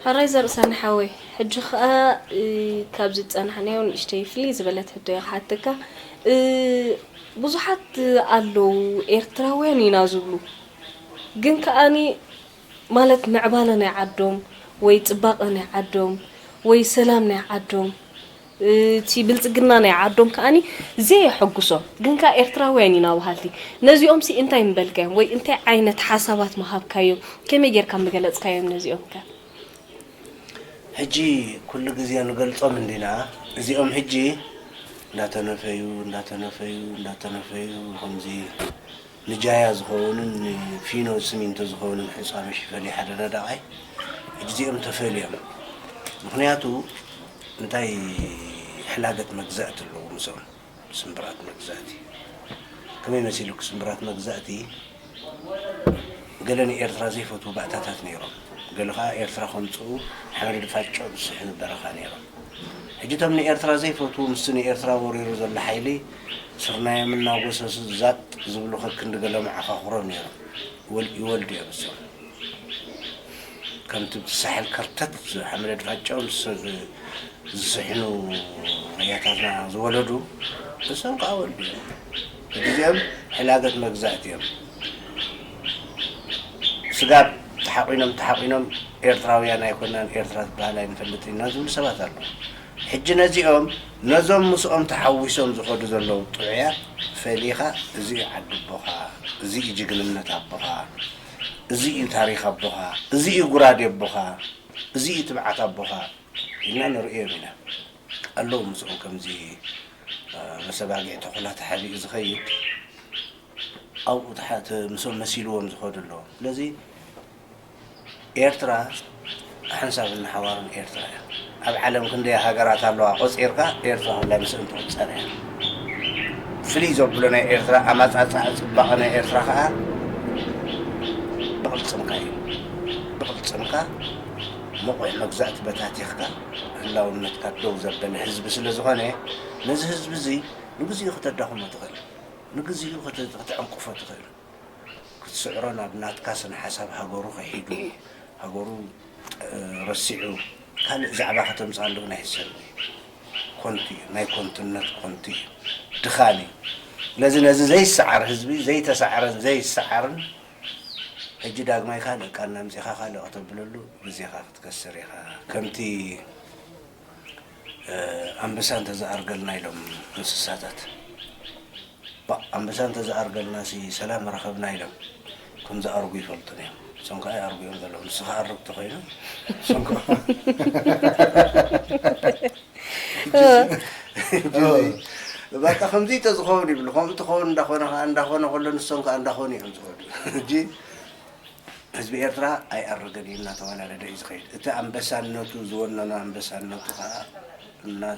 ሕራይ ዘርእሰኒ ሓወይ፣ ሕጂ ኸኣ፣ እ፣ ካብዚ ዝጸናሕናዮ ንእሽተይ ፍልይ ዝበለት ሕቶ እየ ክሓተካ። እ፣ ብዙሓት ኣለዉ ኤርትራውያን ኢና ዝብሉ፣ ግን ከኣኒ ማለት ምዕባለ ናይ ዓዶም ወይ ጽባቐ ናይ ዓዶም ወይ ሰላም ናይ ዓዶም፣ እቲ ብልጽግና ናይ ዓዶም ከኣኒ ዘየሐጉሶም፣ ግን ከኣ ኤርትራውያን ኢና በሃልቲ። ነዚኦምሲ እንታይ ምበልካዮም ወይ እንታይ ዓይነት ሓሳባት ምሃብካዮም? ከመይ ጌርካ ምገለጽካዮም ነዚኦም ከ? ሕጂ ኩሉ ግዜ ንገልጾም እንዲና፣ እዚኦም ሕጂ እንዳተነፈዩ እንዳተነፈዩ እንዳተነፈዩ ከምዚ ንጃያ ዝኸውንን ንፊኖ ስሚንቶ ዝኸውንን ሕጻ መሽፈሊ ሓደ ረዳቓይ ሕጂ እዚኦም ተፈልዮም። ምኽንያቱ እንታይ ሕላገት መግዛእቲ ኣለዎ ምስኦም። ስምብራት መግዛእቲ ከመይ መሲሉ ክስምብራት መግዛእቲ ገለ ንኤርትራ ዘይፈትዉ ባእታታት ነይሮም። ገለ ኸዓ ኤርትራ ከምጽኡ ሓመድ ድፋጭ ዝስሕኑ በረኻ ነይሮም። ሕጂ እቶም ንኤርትራ ዘይፈትዉ ምስቲ ንኤርትራ ወሪሩ ዘሎ ሓይሊ ስርናዮም እናጎሰሱ ዛጥ ዝብሉ ከክንዲ ገለ መዓኻኽሮም ነይሮም። ይወልዱ እዮም እሶም። ከምቲ ሳሕል ከርተት ሓመድ ድፋጭ ምስ ዝስሕኑ ኣያታትና ዝወለዱ እሶም ከዓ ወልዱ እዮም። ሕጂ እዚኦም ሕላገት መግዛእቲ እዮም። ስጋብ ተሓቒኖም ተሓቒኖም ኤርትራውያን ኣይኮናን ኤርትራ ትበሃል ኣይንፈልጥ ኢና ዝብሉ ሰባት ኣለዉ። ሕጂ ነዚኦም ነዞም ምስኦም ተሓዊሶም ዝኸዱ ዘለዉ ጥዑያት ፈሊኻ እዚ እዩ ዓዲ ኣቦኻ፣ እዚ እዩ ጅግንነት ኣቦኻ፣ እዚ እዩ ታሪኽ ኣቦኻ፣ እዚ እዩ ጉራዴ ኣቦኻ፣ እዚ እዩ ትብዓት ኣቦኻ ኢልና ንርእዮም ኢና። ኣለዉ ምስኦም ከምዚ መሰጋግዒ ተኹላ ተሓቢኡ ዝኸይድ ኣብኡ ምስኦም መሲልዎም ዝኸዱ ኣለዉ። ስለዚ ኤርትራ ሓንሳብን ንሓዋሩን ኤርትራ እያ። ኣብ ዓለም ክንደይ ሃገራት ኣለዋ ቆጺርካ ኤርትራ ኩላ ምስእን ትቑጸር እያ። ፍልይ ዘብሎ ናይ ኤርትራ ኣመጻጽኣ ጽባቐ ናይ ኤርትራ ከኣ ብቕልጽምካ እዩ። ብቕልጽምካ ምቑሕ መግዛእቲ በታቲኽካ ህላውነትካ ደው ዘበለ ህዝቢ ስለ ዝኾነ ነዚ ህዝቢ እዚ ንግዚኡ ከተዳኽሞ ትኽእል፣ ንግዚኡ ከተዕንቅፎ ትኽእል። ክትስዕሮ ናብ ናትካ ስነ ሓሳብ ሃገሩ ክሒዱ ሃገሩ ረሲዑ ካልእ ዛዕባ ከተምፅኣሉ ግን ኣይሕሰብን እዩ። ኮንቱ እዩ፣ ናይ ኮንቱነት ኮንቱ እዩ፣ ድኻን እዩ። ስለዚ ነዚ ዘይሰዓር ህዝቢ ዘይተሳዕረን ዘይሰዓርን ሕጂ ዳግማይ ካልእ ቃና ኣምፂኻ ካልእ ከተብለሉ ግዜኻ ክትከስር ኢኻ። ከምቲ ኣንበሳ እንተዝኣርገልና ኢሎም እንስሳታት። ባእ ኣንበሳ እንተዝኣርገልና ሲ ሰላም ምረኸብና ኢሎም ከም ዝኣርጉ ይፈልጡን እዮም። እሶም ከዓ ይኣርጉ እዮም ዘለዉ። ንሱ ክኣርግ ተኾይኑ እሶም ከዓ በቃ ከምዚ ተዝኸውን ይብሉ። ከምኡ ትኸውን እንዳኾነ ከዓ እንዳኾነ ከሎ ንሶም ከዓ እንዳኾኑ እዮም ዝኸዱ። ሕጂ ህዝቢ ኤርትራ ኣይኣረገን እዩ እናተዋላለደ እዩ ዝኸይድ። እቲ ኣንበሳነቱ ዝወነኖ ኣንበሳነቱ ከዓ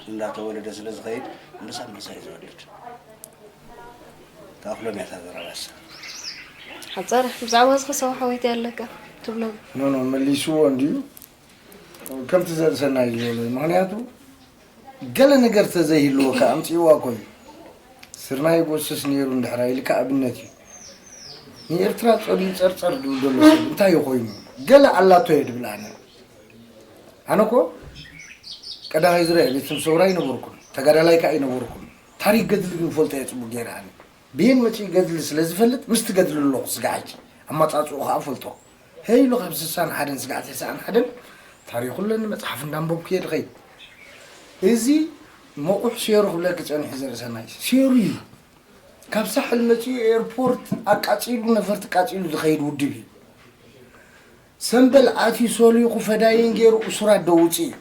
እንዳተወለደ ስለ ዝኸይድ ኣንበሳ ኣንበሳ እዩ ዝወልድ። ተኣኽሎም እያ እታ ዘረባሳ። ሓፃር ብዛዕባ እዚ ከሰው ሓወይቲ ኣለካ ትብሎም። ኖ ኖ መሊስዎ እንድዩ ከምቲ ዘርእሰናይ ዝበሎ እዩ። ምክንያቱ ገለ ነገር ተዘይህልወካ ኣምፅእዋ እኮ እዩ። ስርናይ ይጎስስ ነይሩ እንድሕር ኢልካ ኣብነት እዩ። ንኤርትራ ጸሊም ጸርጸር ድብል ዘሎ ሰብ እንታይ እዩ ኮይኑ? ገለ ኣላቶ እየ ድብል ኣነ። ኣነ እኮ ቀዳማይ ዙርያ ቤት ትምህርቲ ሰውራ ኣይነበርኩን፣ ተጋዳላይ ከኣ ኣይነበርኩን። ታሪክ ገድሊ ግን ፈልጦ እየ ጽቡቅ ገይረ ኣነ። ብየን መጺኡ ገድሊ ስለ ዝፈልጥ ምስቲ ገድሊ ኣለኹ ስጋዕ ሕጂ። ኣመጻጽኡ ከኣ ፈልጦ። ሄይሉ ካብ ስሳን ሓደን ስጋዕ ተስዓን ሓደን ታሪኹ ኣለኒ፣ መጽሓፍ እንዳንበብኩ እየ ድኸይድ። እዚ መቑሕ ሴሩ ክብለኪ ጸኒሑ ዘርእሰናይ ሴሩ እዩ። ካብ ሳሕል መጺኡ ኤርፖርት ኣቃጺሉ ነፈርቲ ቃጺሉ ዝኸይድ ውድብ እዩ። ሰምበል ኣትዩ ሰሊኹ ፈዳይን ገይሩ እሱራት ደውጽእ እዩ።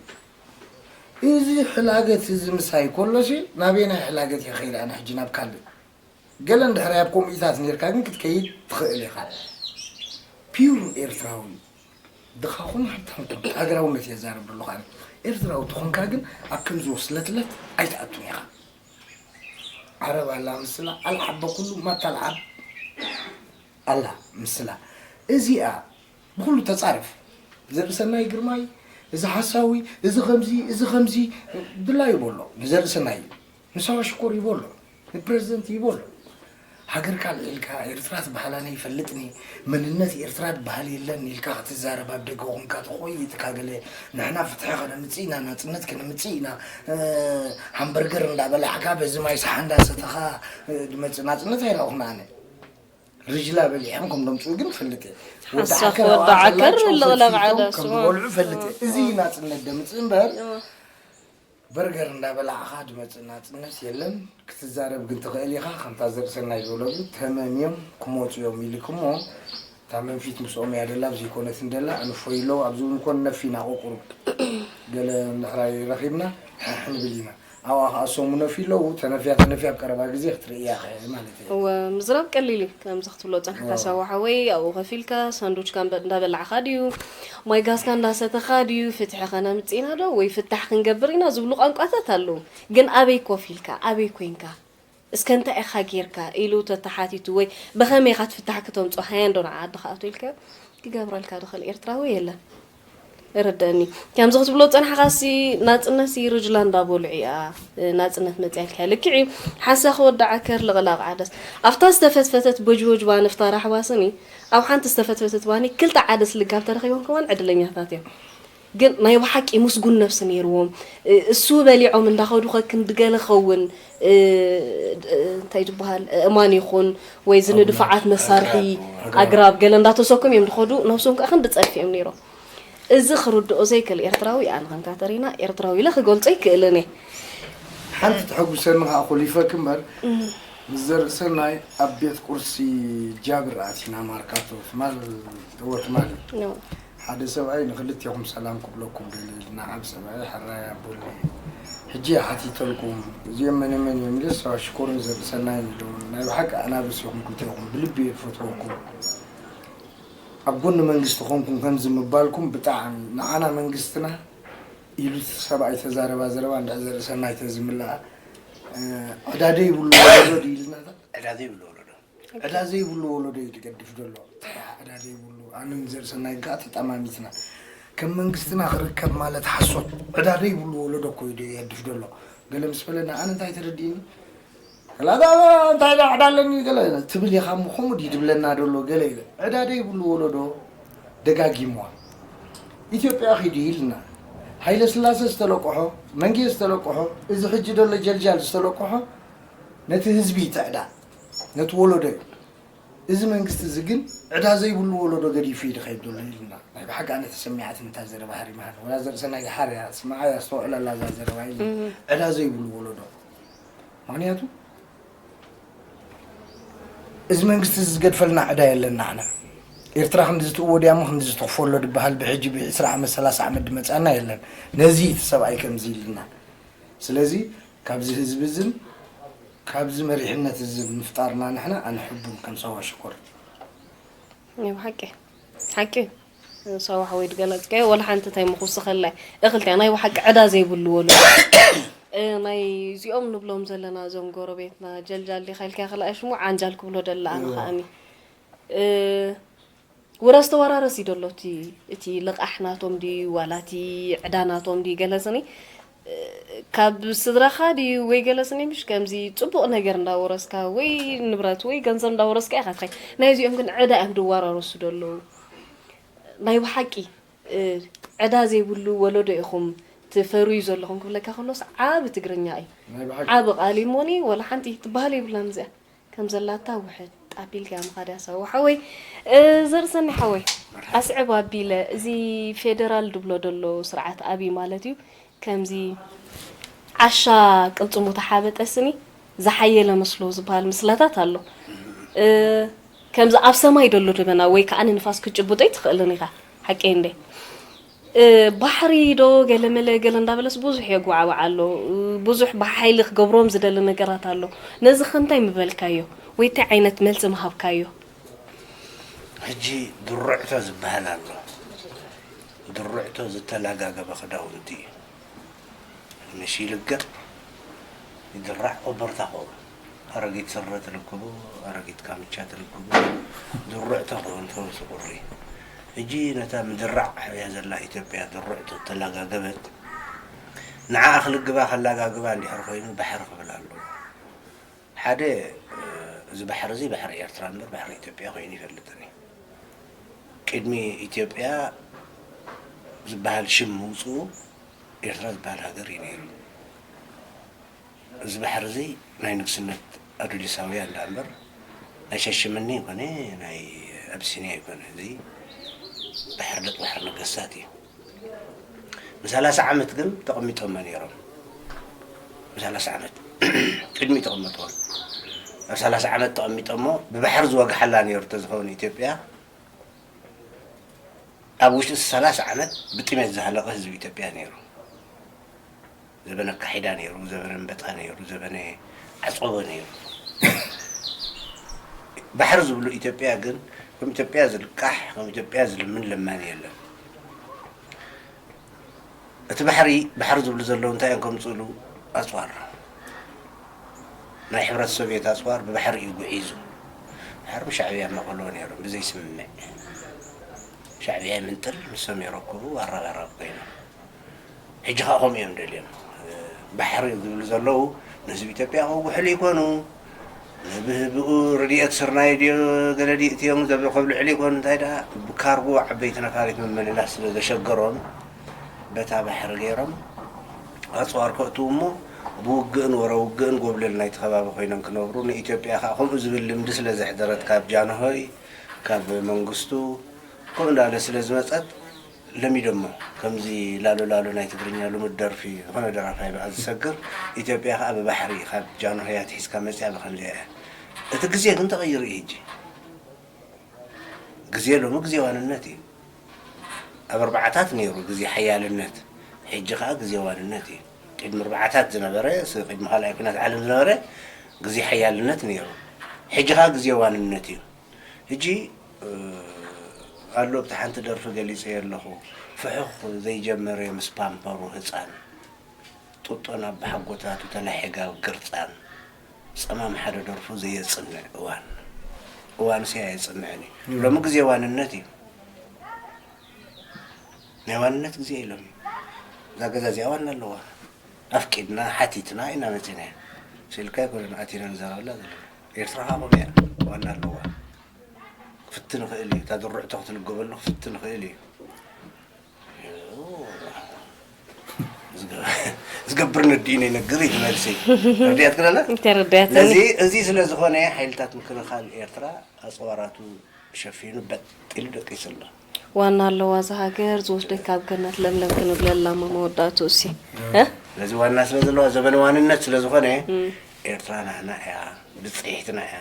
እዚ ሕላገት እዚ ምሳይ ከሎሲ ናበየናይ ሕላገት እየ ከይደ ኣነ ሕጂ ናብ ካልእ? ገለ እንድሕር ኣብ ከምኡታት ኔርካ ግን ክትከይድ ትኽእል ኢኻ። ፒውር ኤርትራዊ ድኻ ኹን ሃብታም ኩን ሃገራውነት እየ ዛረብ ዘለኹ ኣነ። ኤርትራዊ ተኾንካ ግን ኣብ ከምዚ ወስለትለት ኣይትኣቱን ኢኻ። ዓረብ ኣላ ምስላ ኣልዓበ ኩሉ ማታ ኣልዓብ ኣላ ምስላ እዚኣ ብኹሉ ተጻረፍ። ዘርእሰናይ ግርማይ እዚ ሓሳዊ እዚ ከምዚ እዚ ከምዚ ድላዩ በሎ ንዘርእሰናይ እዩ። ንሳዋ ሽኮር ይበሎ፣ ንፕረዚደንት ይበሎ። ሃገርካ ኣልዒልካ ኤርትራ ትበሃል ኣነ ይፈልጥኒ፣ መንነት ኤርትራ ዝበሃል የለን ኢልካ ክትዛረብ ኣብ ደገ ኮንካ ተኾይጥካ ገለ ንሕና ፍትሒ ከነምጽእ ኢና፣ ናጽነት ከነምጽእ ኢና፣ እ፣ ሃምበርገር እንዳበላዕካ በዚ ማይ ሰሓ እንዳሰተኻ፣ እ፣ ድመጽእ ናጽነት ኣይረኣኹን ኣነ። ርጅላ በሊዖም ከም ደምጽኡ ግን እፈልጥ እየ። ወዲ ሓሳኽ ዓከር ወዲ ኣብኣ ዓከር ከላ ጨው ልቕለቕ ፈትፊቶም ዓደ ከም ስዋ። ዝበልዑ እፈልጥ እየ። እዚ እዩ ናጽነት ደምጽእ እምበር እዋ። በርገር እንዳበላዕኻ ድመጽእ ናጽነት የለን። ክትዛረብ ግን ትኽእል ኢኻ። ከምታ ዘርእሰናይ ዝበሎ ግን ተመምዮም ክመጹ እዮም ኢልክሞ እታ መንፊት ምስኦም እያ ደላ፣ ዘይኮነት እንደላ ኣንፎይሎ ኣብዚ እውን ኮን ነፊና ቁቁሩብ ገለ ምሕራይ ረኺብና ሕሕ ንብል ኢና። ኣብኣ ኸኣ ሰሙ ነፊ ኣለዉ። ተነፍያ ተነፍያ ኣብ ቀረባ ግዜ ክትርእያ ኢኻ ማለት እየ። እወ፣ ምዝራብ ቀሊል እዩ። ከምዚ ክትብሎ ጸንሕካ እወ። ሳዋ ሓወይ፣ ኣብኡ ከፊልካ ሳንዱችካ እንበ-፣ እንዳበላዕኻ ድዩ? ማይ ጋዝካ እንዳሰተኻ ድዩ? ፍትሒ ከነምጽእ ኢና ዶ ወይ ፍታሕ ክንገብር ኢና ዝብሉ ቋንቋታት ኣለዉ። ግን ኣበይ ኮፍ ኢልካ? ኣበይ ኮይንካ? እስከ እንታይ ኢኻ ጌርካ? ኢሉ ተተሓቲቱ ወይ ብኸመይ ኢኻ እቲ ፍታሕ ክተምጽኦ? ሃየ እንዶ ንዓ ዓድኻ ኣቶ ኢልካዮ ክገብረልካ ዝኽእል ኤርትራዊ የለን። ይርደኣኒ። ከምዚ ክትብሎ ዝጸናሕካሲ ናጽነትሲ ርጅላ እንዳበልዑ እያ፣ እ፣ ናጽነት መጽያ ኢልካያ። ልክዕ እዩ። ሓሳኺ ወዲ ዓከር ልቕላቕ ዓደስ። ኣብታ ዝተፈትፈተት ቦጅቦጅ ባኒ ፍታ ራሕባ ስኒ፣ ኣብ ሓንቲ ዝተፈትፈተት ባኒ ክልተ ዓደስ ልጋብ ተረኺቦም ከማን ዕድለኛታት እዮም። ግን ናይ ብሓቂ ምስጉን ነብሲ ነይርዎም። እ፣ እሱ በሊዖም እንዳኸዱ ከ ክንዲ ገለ ኸውን፣ እ፣ እ፣ እንታይ ዝበሃል፣ እእማን ይኹን ወይ እዚ ኣግራብ፣ ንድፋዓት መሳርሒ ኣግራብ፣ ኣግራብ። ኣግራብ ገለ እንዳተሰከሙ እዮም ዝኸዱ፣ ነብሶም ከኣ ክንዲ ጸድፊ እዮም ነይሮም። እዚ ክርድኦ ዘይክእል ኤርትራዊ ኣነ ከም ካተሪና ኤርትራዊ ኢለ ክገልጾ ይክእልን እየ። ሓንቲ ተሐጉሰኒ ከኣ ኮሊፈክ እምበር፣ እም። ምስ ዘርእሰናይ ኣብ ቤት ቁርሲ ጃብር ኣቲና ማርካቶ ትማል፣ እወ ትማል። ኖ። ሓደ ሰብኣይ ንክልቴኹም ሰላም ክብለኩም ደልየ ኢልና ዓብ ሰብኣይ ሕራይ ኣቦኒ። ሕጂ እየ ሓቲተልኩም፣ እዚኦም መነ መን እዮም ኢለስ፣ ሰባ ሽኮርን ዘርእሰናይን ኢሎም። ናይ ብሓቂ ኣናብስ ኢኹም ክልቴኹም፣ ብልቢ እየ ዝፈትወኩም። ኣብ ጎኒ መንግስቲ ኮንኩም ከምዚ ምባልኩም ብጣዕሚ ንዓና መንግስትና ኢሉ እቲ ሰብኣይ ተዛረባ ዘረባ እንድሕር ዘርእሰናይ ተዝምልኣ፣ እ፣ ዕዳ ደይብሉ ወለዶ ድዩ ኢልና እታ? ዕዳ ዘይብሉ ወለዶ። ዕዳ ዘይብሉ ወለዶ እዩ ዝገድፍ ዘሎ። እንታይ ዕዳ ዘይብሉ? ኣነን ዘርእሰናይን ከኣ ተጠማሚትና። ከም መንግስትና ክርከብ ማለት ሓሶት። ዕዳ ዘይብሉ ወለዶ እኮ እዩ የድፍ ዘሎ። ገለ ምስ በለና ኣነ እንታይ ተረዲእኒ? ከላታ እንታይ ደኣ ዕዳ ኣለኒ ገለ ትብል ኢኻ እሞ ከምኡ ድዩ ዝብለና ዘሎ ገለ ኢለ። ዕዳ ዘይብሉ ወለዶ ደጋጊምዋ። ኢትዮጵያ ኺዱ ኢልና። ሃይለ ስላሰ ዝተለቅሖ፣ መንጌ ዝተለቅሖ፣ እዚ ሕጂ ዘሎ ጀልጃል ዝተለቅሖ ነቲ ህዝቢ እዩ እቲ ዕዳ፣ ነቲ ወለዶ እዩ። እዚ መንግስቲ እዚ ግን ዕዳ ዘይብሉ ወለዶ ገዲፉ እዩ ዝኸይድ ዘሎ ኢልና። ናይ ብሓቂ ኣነ ተሰሚዓትኒ እታ ዘረባ ሃሪማሃኒ። ወላ ዘርእሰናይ ደሓር እያ ስምዓያ ኣስተውዕለላ እዛ ዘረባ ኢሉ። እህ። ዕዳ ዘይብሉ ወለዶ። ምኽንያቱ እዚ መንግስቲ እዚ ዝገድፈልና ዕዳ የለን ንዓና። ኤርትራ ክንዲ ዝትእዎ ድያ እሞ ክንዲ ዝትኽፎ ኣሎ ድበሃል ብሕጂ ብዒስራ ዓመት ሰላሳ ዓመት ድመጻና የለን። ነዚ እቲ ሰብኣይ ከምዚ ኢልና። ስለዚ ካብዚ ህዝቢ እዝን ካብዚ መሪሕነት እዚ ምፍጣርና ንሕና ኣነ ሕቡን ከም ሳዋ ሽኮር። ናይ ብሓቂ ሓቂ ሳዋ ሓወይ ዝገለጽካዮ ወላ ሓንቲ እንታይ ምኹስኸላይ እኽልቲያ ናይ ብሓቂ ዕዳ ዘይብሉ ወለዶ። እ፣ ናይ እዚኦም ንብሎም ዘለና እዞም ጎረቤትና ጀልጃል ዲኻ ኢልካ ክልኣ ሽሙ ዓንጃል ክብሎ ደላ ኣነ እዎ። ከኣኒ። እ፣ ውረስ ተወራረስ እዩ ደሎ እቲ፣ እቲ ልቓሕ ናቶም ድዩ ዋላ እቲ ዕዳ ናቶም ድዩ ገለ ስኒ፣ እ፣ ካብ ስድራኻ ድዩ ወይ ገለ ስኒ ምሽ ከምዚ ጽቡቕ ነገር እንዳወረስካ ወይ ንብረት ወይ ገንዘብ እንዳወረስካ ኢኻ ትኸይ። ናይ እዚኦም ግን ዕዳ እዮም ድወራረሱ ደለዉ። ናይ ብሓቂ፣ እ፣ ዕዳ ዘይብሉ ወለዶ ኢኹም ትፈርዩ ዘለኹም ክብለካ ከሎስ ዓቢ ትግርኛ እዩ። ናይ ብሓቂ። ዓቢ ቃል እዩ እሞኒ ወላ ሓንቲ ትበሃል የብላን እዚኣ። ከም ዘላታ ውሕጥ ኣቢልካ ምኻድ ያሳው ሓወይ፣ እ፣ ዘርእሰኒ ሓወይ፣ ኣስዕብ ኣቢለ፣ እዚ ፌደራል ድብሎ ደሎ ስርዓት ኣብይ ማለት እዩ። ከምዚ ዓሻ ቅልጽሙ ተሓበጠ ስኒ ዝሓየለ መስሎ ዝበሃል ምስላታት ኣሎ። እ፣ ከምዚ ኣብ ሰማይ ደሎ ደበና ወይ ከኣ ንንፋስ ክትጭብጦ ኣይትኽእልን ኢኻ። ሓቀይ እንደ? እ፣ ባሕሪ ዶ ገለመለ ገለ እንዳበለስ ብዙሕ የጓዕባዕ ኣሎ። እ፣ ብዙሕ ብሓይሊ ክገብሮም ዝደሊ ነገራት ኣሎ። ነዚ ከ እንታይ ምበልካዮ? ወይ እንታይ ዓይነት መልሲ ምሃብካዮ? ሕጂ ድርዕቶ ዝበሃል ኣሎ። ድርዕቶ ዝተላጋገበ ክዳውንቲ እዩ። ምሽ ይልገብ፣ ይድራዕ፣ ኮበርታ ክኸውን። ኣረጊት ስረ ትልክቡ፣ ኣረጊት ካምቻ ትልክቡ፣ ድርዕቶ ክኸውን ፈውሲ ቁሪ። ሕጂ ነታ ምድራዕ ሕያ ዘላ ኢትዮጵያ ድርዕቶ ተላጋገበት። ንዓኣ ክልግባ ከላጋግባ እንድሕር ኮይኑ ባሕሪ ክብል ኣለዎ። ሓደ፣ እ፣ እዚ ባሕሪ እዚ ባሕሪ ኤርትራ እምበር ባሕሪ ኢትዮጵያ ኮይኑ ይፈልጥን እዩ። ቅድሚ ኢትዮጵያ ዝበሃል ሽም ምውፅኡ ኤርትራ ዝበሃል ሃገር እዩ ነይሩ። እዚ ባሕሪ እዚ ናይ ንግስነት ኣዱሊሳውያን ደኣ እምበር ናይ ሻሸመኔ ይኮነ ናይ ኣቢሲንያ ይኮነ። እዚ ባሕሪ ደቂ ባሕሪ ነገስታት እዩ። ን30 ዓመት ግን ተቐሚጦሞ ነይሮም። ን30 ዓመት ቅድሚ ተቐመጥዎም ኣብ ሰላሳ ዓመት ተቐሚጦሞ ብባሕሪ ዝወግሓላ ነይሩ ተዝኸውን ኢትዮጵያ ኣብ ውሽጢ ሰላሳ ዓመት ብጥሜት ዝሃለቐ ህዝቢ ኢትዮጵያ ነይሩ። ዘበነ ኣካሒዳ ነይሩ፣ ዘበነ ኣንበጣ ነይሩ፣ ዘበነ ዓጸቦ ነይሩ። ባሕሪ ዝብሉ ኢትዮጵያ ግን ከም ኢትዮጵያ ዝልቃሕ ከም ኢትዮጵያ ዝልምን ለማኒ የለን። እቲ ባሕሪ ባሕሪ ዝብሉ ዘለዉ እንታይ እዮም ከምፅእሉ? ኣፅዋር ናይ ሕብረት ሶቪየት ኣፅዋር ብባሕሪ እዩ ጉዒዙ። ባሕሪ ብሻዕብያ መቐልዎ ነይሮም ብዘይስምምዕ። ሻዕብያ ይምንጥል፣ ንሶም የረክቡ፣ ኣረባራብ ኮይኖም። ሕጂ ከዓ ከምኡ እዮም ደልዮም። ባሕሪ ዝብሉ ዘለዉ ንህዝቢ ኢትዮጵያ ከውግሕሉ ይኮኑ፣ ንብህብኡ ርድኤት ስርናይ ድዮ ገለ ድዩ እትዮም ዘብ ከብልዕሉ ይኮኑ። እንታይ ደኣ ብካርጎ ዓበይቲ ነፋሪት ምምልላስ ስለ ዘሸገሮም በታ ባሕሪ ገይሮም ኣፅዋር ከእትዉ እሞ ብውግእን ወረ ውግእን ጎብለል ናይቲ ከባቢ ኮይኖም ክነብሩ፣ ንኢትዮጵያ ከዓ ከምኡ ዝብል ልምዲ ስለ ዘሕደረት ካብ ጃንሆይ ካብ መንግስቱ ከምኡ እንዳለ ስለ ዝመፀት ለሚዶሞ። ከምዚ ላሎ ላሎ ናይ ትግርኛ ልሙድ ደርፊ ዝኾነ ደራፋይ ብኣ ዝሰግር፣ ኢትዮጵያ ከዓ ብባሕሪ ካብ ጃንሆይ ኣትሒዝካ መፅያ ብከምዚኣ እያ። እቲ ግዜ ግን ተቐይሩ እዩ ሕጂ። ግዜ ሎሚ ግዜ ዋንነት እዩ። ኣብ ኣርባዓታት ነይሩ ግዜ ሓያልነት፣ ሕጂ ከዓ ግዜ ዋንነት እዩ። ቅድሚ ኣርባዓታት ዝነበረ ስ- ቅድሚ ካልኣይ ኩናት ዓለም ዝነበረ ግዜ ሓያልነት ነይሩ። ሕጂ ከዓ ግዜ ዋንነት እዩ። ሕጂ ኣሎ ብቲ ሓንቲ ደርፊ ገሊፀ ኣለኹ። ፍሑኽ ዘይጀመረ ምስ ፓምፐሩ ህፃን ጡጦ ናብ ሓጎታቱ ተላሒጋ ኣብ ግርፃን ፀማም ሓደ ደርፉ ዘየፅንዕ እዋን እዋን ሲ ኣየፅንዕን እዩ። ሎሚ ግዜ ዋንነት እዩ። ናይ ዋንነት ግዜ ኢሎም እዩ። እዛ ገዛ እዚኣ ዋና ኣለዋ። ኣፍቂድና ሓቲትና ኢና መፂና። ስኢልካ ኣይኮነን ኣቲና ንዛረበላ ዘለና። ኤርትራ ከዓ ከምኡ እያ። ዋና ኣለዋ። ክፍትን ይኽእል እዩ። እታ ድርዕቶ ክትልገበሉ ክፍትን ይኽእል እዩ። ዝገብር ነዲኡ ነይነግር እዩ መልሲ። ረድያት ክለላ ተረዳያት። ነዚ እዚ ስለ ዝኾነ ሓይልታት ምክልኻል ኤርትራ ኣፅዋራቱ ሸፊኑ በጥ ኢሉ ደቂሱ ኣሎ። ዋና ኣለዋ እዛ ሃገር ዝወስደካ ኣብ ገነት ለምለም ክንብለላ እሞ መወዳእቱ እሲ ነዚ ዋና ስለ ዘለዋ ዘበን ዋንነት ስለ ዝኾነ ኤርትራ ናህና እያ፣ ብፅሒትና እያ።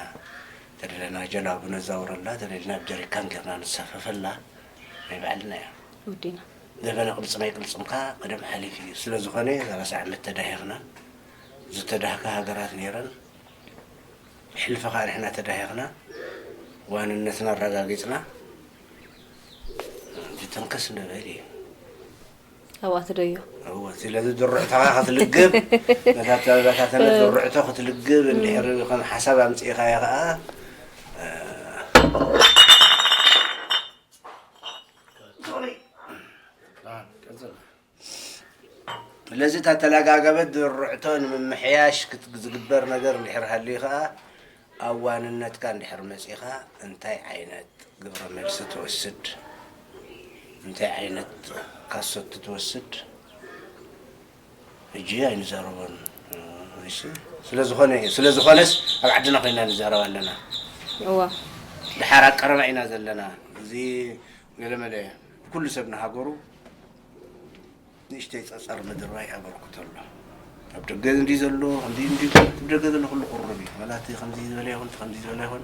ተደለና ጀላቡ ነዛውረላ፣ ተደለና ብጀሪካን ጌርና ንሳፈፈላ ናይ ባዕልና እያ። ወዲና ዘበነ ቅልፅም ኣይቅልፅምካ ቀደም ሓሊፍ እዩ ስለ ዝኾነ ሰላሳ ዓመት ተዳሂኽና ዝተዳህካ ሃገራት ነይረን። ሕልፊ ከዓ ንሕና ተዳሂኽና ዋንነትና ኣረጋጊፅና ተንከስ ንበል እዩ። ኣብኣ ትደዮ እወ ስለዚ ድርዕቶኻ ክትልግብ ነታ ተበታተነ ድርዕቶ ክትልግብ እንድሕር ከም ሓሳብ ኣምፅኢኻዮ ከዓ ስለዚ እታ ተለጋገበት ድርዕቶ ንምምሕያሽ ዝግበር ነገር እንድሕር ሃልዩ ከዓ ኣብ ዋንነትካ እንድሕር መፂኻ እንታይ ዓይነት ግብረ መልሲ ትወስድ? እንታይ ዓይነት ካሶት ትወስድ? ሕጂ ኣይንዛረቦን። እሺ ስለዝኾነ ስለዝኾነስ ኣብ ዓድና ኮይና ንዛረብ ኣለና። እዋ ድሓር ኣብ ቀረባ ኢና ዘለና። እዚ ገለመለ ኩሉ ሰብ ንሃገሩ ንእሽተይ ጸጸር ምድርባይ ኣበርክቶ ኣሎ። ኣብ ደገ እንዲ ዘሎ እንዲ እንዲ ኣብ ደገ ዘሎ ኩሉ ቁሩብ እዩ። ዋላ እቲ ከምዚ ዝበለ ይኹን እቲ ከምዚ ዝበለ ይኹን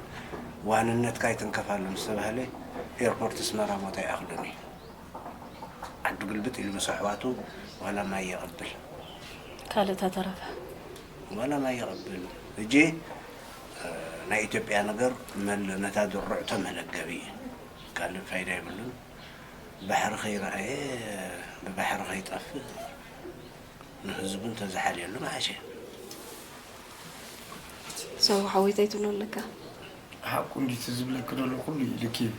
ዋንነትካ ይትንከፍ ኣሎ ምስ ተባህለ ኤርፖርት ኣስመራ ቦታ ይኣኽሉን እዩ። ዓዱ ግልብጥ ኢሉ ምስ ኣሕዋቱ ዋላ ማይ የቐብል። ካልእ ተተረፈ ዋላ ማይ የቐብል። ሕጂ ናይ ኢትዮጵያ ነገር መለ ነታ ድርዕቶ መለገቢ እዩ። ካልእ ፋይዳ የብሉን። ባሕሪ ከይረኣየ ብባሕሪ ከይጠፍእ ንህዝቡ እንተዝሓልየሉ ምሓሸ። ሰው ሓወይታይ ትብሎ ኣለካ? ሓቁ እንዲቲ ዝብለክ ዘሎ ኩሉ እዩ ልክ እዩ።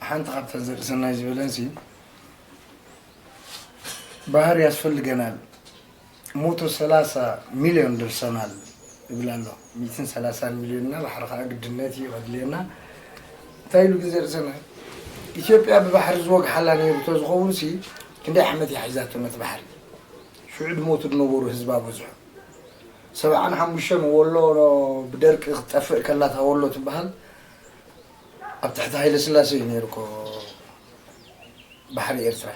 ሓንቲ ካብተን ዘርእሰናይ ዝበለንሲ ባህር ያስፈልገናል። ሞቶ ሰላሳ ሚሊዮን ደርሰናል። ይብል ኣሎ። ሚእትን ሰላሳን ሚልዮንና ባሕሪ ከዓ ግድነት እዩ ከድልየና። እንታይ ኢሉ ግዜ ርእሰና? ኢትዮጵያ ብባሕሪ ዝወግሓላ ነይሩ ተዝኸውን ሲ ክንደይ ዓመት እያ ሒዛቶ ነቲ ባሕሪ? ሽዑ ድሞቱ ዝነበሩ ህዝባ በዝሑ። ሰብዓን ሓሙሽተን ወሎ ብደርቂ ክትጠፍእ ከላ እታ ወሎ ትበሃል ኣብ ትሕቲ ሃይለ ስላሴ እዩ ነይሩ እኮ ባሕሪ ኤርትራ።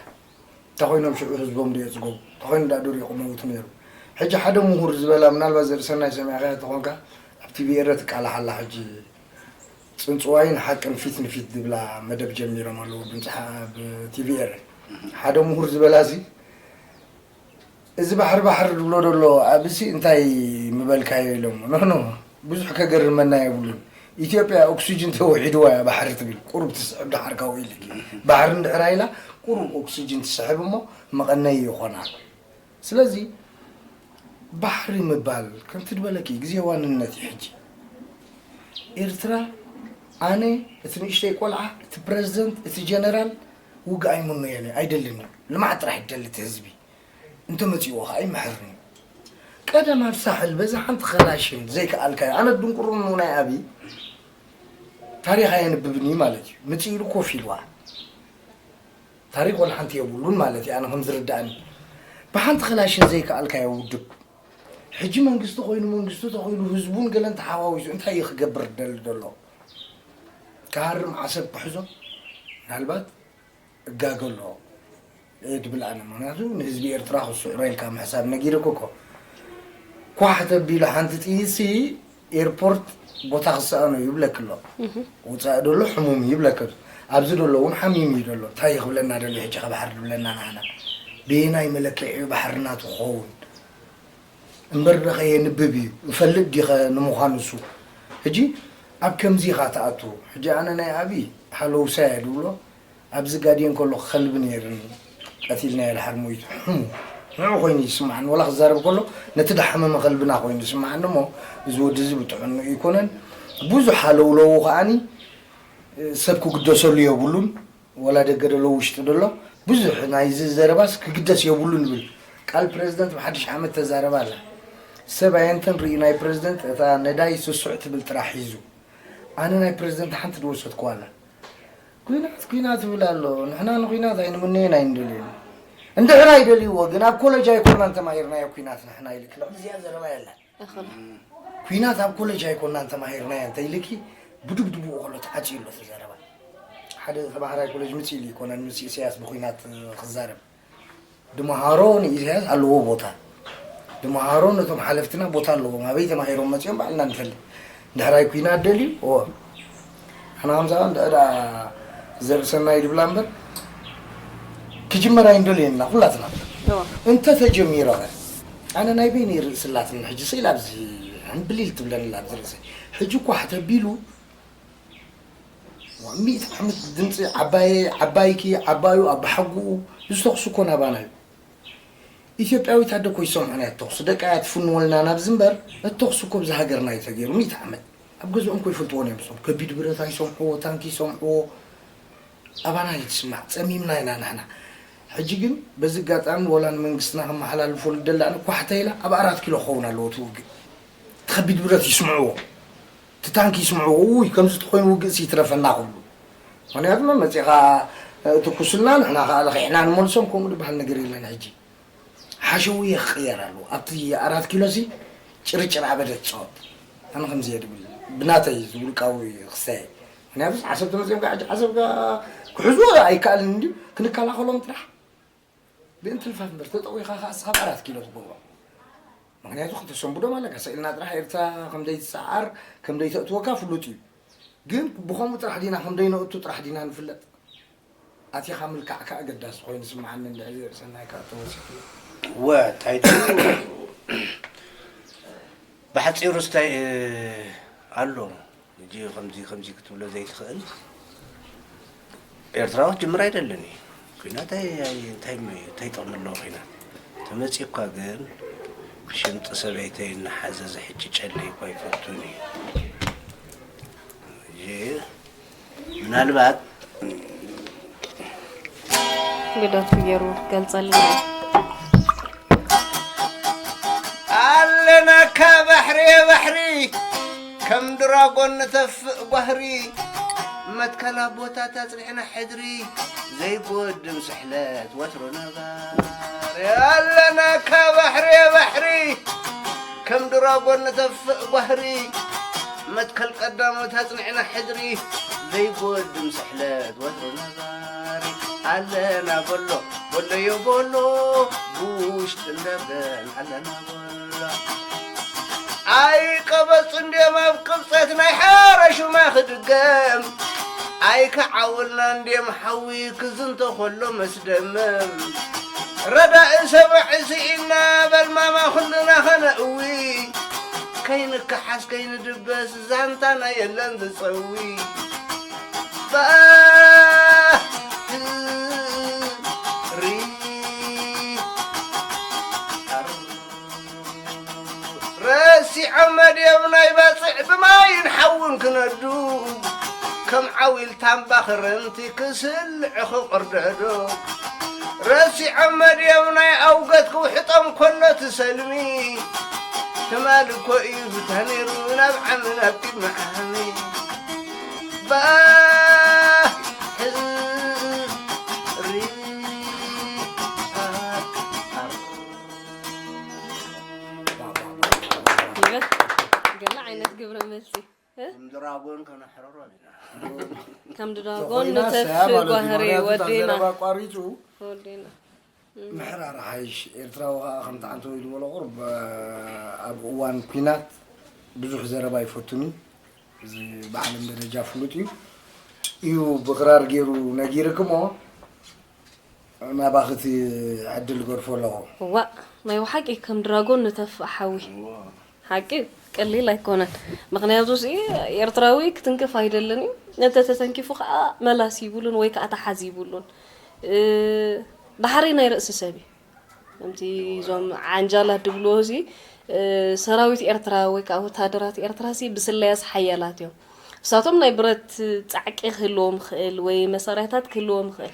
እንተኾይኖም ሽዑ ህዝቦም ዶ የጽገቡ? እንተኾይኑ ዳ ደሪቑ መውቱ ነይሩ። ሕጂ ሓደ ምሁር ዝበላ ምናልባት ዘርእሰናይ ሰሚዕካያ ተኾንካ ኣብ ቲቪ ኤረ ትቃላሓላ ሕጂ ጽንጽዋይን ሓቅን ፊት ንፊት ዝብላ መደብ ጀሚሮም ኣለዉ ድምፂ ሓ- ኣብ ቲቪ ኤረ ሓደ ምሁር ዝበላ እዚ እዚ ባሕሪ ባሕሪ ዝብሎ ዘሎ ኣብዚ እንታይ ምበልካዮ ኢሎም ንሕኑ ብዙሕ ከገርመና የብሉን። ኢትዮጵያ ኦክሲጅን ተውሒድዋ እያ ባሕሪ ትብል ቁሩብ ትስዕብ ድሓር ካብኡ ኢልኪ ባሕሪ እንድሕር ኢላ ቁሩብ ኦክሲጅን ትስሕብ እሞ መቐነይ ይኾና። ስለዚ ባሕሪ ምባል ከምቲ ዝበለኪ ግዜ ዋንነት እዩ ሕጂ ኤርትራ ኣነ እቲ ንእሽተይ ቆልዓ እቲ ፕረዚደንት እቲ ጀነራል ውግእ ኣይምነየለ ኣይደልን እዩ ልምዓት ጥራሕ ይደሊ እቲ ህዝቢ እንተመጺእዎ ኸዓ ይምሕርኒ። ቀደም ኣብ ሳሕል በዛ ሓንቲ ኸላሽን ዘይከኣልካዮ ኣነ ድንቁርንኡ ናይ ኣብይ ታሪኽ ኣየንብብን እዩ ማለት እዩ። ምጽእ ኢሉ ኮፍ ኢልዋ ታሪኽ ወላ ሓንቲ የብሉን ማለት እዩ። ኣነ ከም ዝርዳእኒ ብሓንቲ ኸላሽን ዘይከኣልካዮ ውድብ ሕጂ መንግስቲ ኮይኑ መንግስቱ ተኮይኑ ህዝቡን ገለን ተሓዋዊሱ እንታይ እዩ ክገብር ደሊ ዘሎ? ክሃርም ዓሰብ ክሕዞ ምናልባት እጋገ ኣሎ እየ ድብል ኣነ። ምክንያቱ ንህዝቢ ኤርትራ ክስዕሮ ኢልካ ምሕሳብ ነጊረኩ እኮ። ኳሕ ተቢሉ ሓንቲ ጥይትሲ ኤርፖርት ቦታ ክሰኣኖ ይብለክ ኣሎ። ውፃእ ደሎ ሕሙም ይብለክ ኣሎ። ኣብዚ ደሎ እውን ሓሚም እዩ ደሎ። እንታይ ክብለና ደሎ ሕጂ ከባሕር ድብለና ንዓና? ብየናይ መለክዒ እዩ ባሕርና ትኸውን? እምበር ደኸ የንብብ እዩ እፈልጥ ዲኸ ንምዃኑ እሱ ሕጂ ኣብ ከምዚ ኢኻ ትኣቱ ሕጂ ኣነ ናይ ኣብይ ሃለውሳ እየ ድብሎ ኣብዚ ጋድየን ከሎ ከልቢ ነይርኒ ቀቲልናዮ ድሓር ሞይቱ ሕሙ ንዑ ኮይኑ ይስማዓኒ ወላ ክዛረብ ከሎ ነቲ ዳሓመመ ከልብና ኮይኑ ይስማዓኒ እሞ እዚ ወዲ እዚ ብጥዕኑ ይኮነን ብዙሕ ሃለውለው ከዓኒ ሰብ ክግደሰሉ የብሉን ወላ ደገ ደሎ ውሽጢ ደሎ ብዙሕ ናይዚ ዘረባስ ክግደስ የብሉን ይብል ቃል ፕረዚደንት ብሓድሽ ዓመት ተዛረባ ኣላ ሰብ ኣየንተን ርእዩ ናይ ፕረዚደንት እታ ነዳይ ስሱዕ ትብል ጥራሕ ሒዙ ኣነ ናይ ፕረዚደንት ሓንቲ ድወሰድኩዋ ኣላ ኩናት ኩናት ይብል ኣሎ ንሕና ንኩናት ኣይንምነየን ኣይንደልዮን እንድሕር ኣይደልይዎ ግን ኣብ ኮለጅ ኣይኮናን ተማሂርናዮ ኩናት ንሕና ኢልክ ልዕሊ እዚኣ ዘረባ የለን እኽል ኩናት ኣብ ኮለጅ ኣይኮናን ተማሂርናዮ እንተ ኢልኪ ብድብድብኡ ከሎ ተዓፅዩ ኣሎ ተዛረባ ሓደ ተማሃራይ ኮለጅ ምፅ ኢሉ ይኮነን ምስ ኢሳያስ ብኩናት ክዛረብ ድመሃሮ ንኢሳያስ ኣለዎ ቦታ ድመሃሮ ነቶም ሓለፍትና ቦታ ኣለዎም ኣበይ ተማሂሮም መፅኦም ባዕልና ንፈልጥ ድሕራይ ኩናት ደልዩ እዎ ኣነ ከምዛ እንድዕዳ ዘርእሰናይ ድብላ እምበር ክጅመር ኣይንደልየና ኩላትና እንተተጀሚረ ኣነ ናይ በይነይ ርእሲ ኣላትኒ ሕጂ ስኢል ኣብዚ ሕምብሊል ትብለኒ ኣላ ኣብዚ ርእሰይ ሕጂ እኳ ተቢሉ ሚእቲ ዓመት ድምፂ ዓባየ ዓባይኪ ዓባዩ ኣባሓጉኡ ዝተኹሱ እኮ ናባና እዩ ኢትዮጵያዊት ኣደ እኮ ይሰምዑና እያ ተኹሲ ደቃ እያ ትፍንወልና ናብዚ እምበር እተኹሲ እኮ ብዚ ሃገርና እዩ ተገይሩ ሚእቲ ዓመት ኣብ ገዝኦም እኮ ይፈልጥዎ እዮም እሶም ከቢድ ብረት ኣይሰምዕዎ ታንኪ ይሰምዕዎ ኣባና እዩ ትስማዕ ጸሚምና ኢና ንሕና ሕጂ ግን በዚ ኣጋጣሚ ወላ ንመንግስትና ከመሓላልፎ ልደሊ ኣነ ኳሕተ ኢላ ኣብ ኣራት ኪሎ ክኸውን ኣለዎ እቲ ውግእ እቲ ከቢድ ብረት ይስምዕዎ እቲ ታንኪ ይስምዕዎ ውይ ከምዚ ተኮይኑ ውግእሲ ይትረፈና ክብሉ ምክንያቱ መመፂኻ ትኩስልና ንሕና ከዓ ለኺዕና ንመልሶም ከምኡ ዝበሃል ነገር የለን ሕጂ ሓሸውየ ክቕየር ኣለዎ ኣብቲ ኣራት ኪሎሲ ጭርጭር ኣበደ ትፃወት ኣነ ከምዚ እየ ድብል ብናተይ ዝውልቃዊ ክሳየ ምክንያቱ ዓሰብ ተመፅኦም ከዓ ዓሰብ ክሕዝዎ ኣይከኣልን እንድዩ ክንከላኸሎም ጥራሕ ብእንትልፋት እምበር ተጠቒኻ ከዓ እስኻ ኣራት ኪሎ ትገብሮ ምክንያቱ ክተሰንብዶም ኣለካ ስእልና ጥራሕ ኤርትራ ከምዘይትሰዓር ከምዘይተእትወካ ፍሉጥ እዩ ግን ብኸምኡ ጥራሕ ዲና ከምዘይነእቱ ጥራሕ ዲና ንፍለጥ ኣቲኻ ምልካዕካ ኣገዳሲ ኮይኑ ስምዓኒ እንድሕር ርእሰናይ ከዓ ተወሲኽሉ እወ እንታይ ድዩ ብሓፂሩ ስታይ ኣሎ ሕጂ ከምዚ ከምዚ ክትብሎ ዘይትኽእል ኤርትራ ክትጅምር ኣይደልን እዩ ኩናት እንታይ ጥቕሚ ኣለዎ ኩናት ተመፂእኳ ግን ሽንጢ ሰበይተይ እናሓዘ ዝሕጂ ጨለይኳ ይፈቱን እዩ ምናልባት ልደቱ ገይሩ ገልፀልና ኣለናካ ባሕሪ ባሕሪ ከም ድራጎን ንተፍእ ጓህሪ፣ መትከል ኣቦታት ኣጽኒዕና ሕድሪ፣ ዘይጎድም ስሕለት ወትሩ ነባሪ። ኣለና ካብ ባሕሪ ባሕሪ ከም ድራጎን ንተፍእ ጓህሪ፣ መትከል ቀዳሞት ኣጽኒዕና ሕድሪ፣ ዘይጎድም ስሕለት ወትሩ ነባሪ። ኣለና በሎ በሎዮ በሎ፣ ብውሽጥን ደገን ኣለና በሎ። ኣይ ቀበጽ እንድዮም ኣብ ቅብጸት ናይ ሓረሹማ ክድገም፣ ኣይ ከዓውልና እንድዮም ሓዊ ክዝንቶ ከሎ መስደመም። ረዳኢ ሰማዒ ስኢና በልማማ ኩልና ከነእዊ፣ ከይንከሓስ ከይንድበስ ዛንታና የለን ዝጸዊ። ባሕሪ ረሲዖም መድዮም ናይ ባጽዕ ብማይን ሓውን ክነዱ፣ ከም ዓዊል ታምባ ክረምቲ ክስልዕ ክቕርደዶ። ረሲዖም መድዮም ናይ ኣውገት ክውሕጦም ከሎ ትሰልሚ፣ ትማል እኮ እዩ ብታ ነይሩ ናብ ዓሚ ናብ ቅድሚ ዓሚ። ባሕሪ ይበል። ገለ ዓይነት ግብረ መልሲ። እ? ከም ድራጎን ከነሕረሮ ኢና። ከም ድራጎን ተኾይና ንተፍ ሰያ ማለት እዩ። ጓህሪ ምኽንያቱ እታ ወዲና። ዘረባ ኣቋሪጹ ወዲና። ምሕራር ሓይሽ። ኤርትራዊ ከኣ ከምቲ ዓንተወይ ዝበሎ ቁሩብ ኣብ እዋን ኲናት ብዙሕ ዘረባ ኣይፈቱን እዩ። እዚ ብዓለም ደረጃ ፍሉጥ እዩ። እዩ ብክራር ገይሩ ነጊርክሞ ናባኽቲ ዕድል ገድፎ ኣለኹ። እዋእ ናይ ብሓቂ ከም ድራጎን ንተፍእ ሓዊ። ሓቂ ቀሊል ኣይኮነን። ምኽንያቱ ሲ ኤርትራዊ ክትንክፍ ኣይደልን እዩ። እንተተተንኪፉ ከዓ መላስ ይብሉን ወይ ከዓ ተሓዝ ይብሉን። እ፣ ዳሕረይ ናይ ርእሲ ሰብ እዩ። ከምቲ እዞም ዓንጃላት ድብልዎ እዚ እ፣ ሰራዊት ኤርትራ ወይ ከዓ ወታደራት ኤርትራ ሲ ብስለያስ ሓያላት እዮም። እሳቶም ናይ ብረት ጻዕቂ ክህልዎም ይኽእል ወይ መሳርያታት ክህልዎም ይኽእል።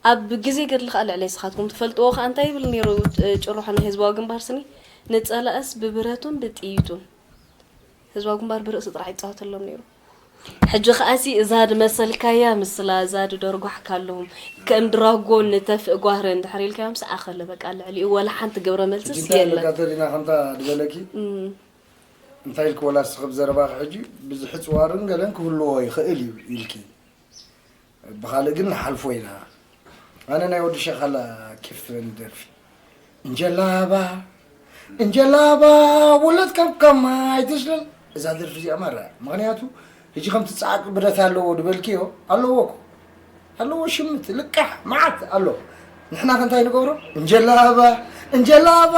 ኣብ ግዜ ገድሊ ከዓ ልዕለይ ንስኻትኩም ትፈልጥዎ ከዓ እንታይ ይብል ነይሩ ጭርሖ ናይ ህዝባዊ ግንባር ስኒ ንጸላእስ ብብረቱን ብጥይቱን ህዝባዊ ግንባር ብርእሲ ጥራሕ ይጻወተሎም ነይሩ። ሕጂ ከዓሲ እዛ ድመሰልካያ ምስላ እዛ ድደርጓሕካሎም ከም ድራጎን ንተፍእ ጓህሪ እንድሕር ኢልካዮም ሰኣኸለ በቃ ልዕሊኡ ወላ ሓንቲ ግብረ መልስስ የለን። ካተሪና ከምታ ድበለኪ እንታይ ኢልኪ ወላ ስኽብ ዘረባኺ ሕጂ ብዝሒ ፅዋርን ገለን ክህልዎ ይኽእል እዩ ኢልኪ ብኻልእ ግን ንሓልፎ ኢና። ኣነ ናይ ወዲ ሸኻላ ኬፍ ትበኒ ደርፊ እንጀላባ እንጀላባ ውለት ከም ከማ ኣይትሽለል እዛ ደርፊ እዚኣ ማራ ምኽንያቱ ሕጂ ከምቲ ፃዕቂ ብረት ኣለዎ ድበልክዮ ኣለዎ እኮ ኣለዎ ሽምት ልቃሕ መዓት ኣሎ ንሕና ከ እንታይ ንገብሮ እንጀላባ እንጀላባ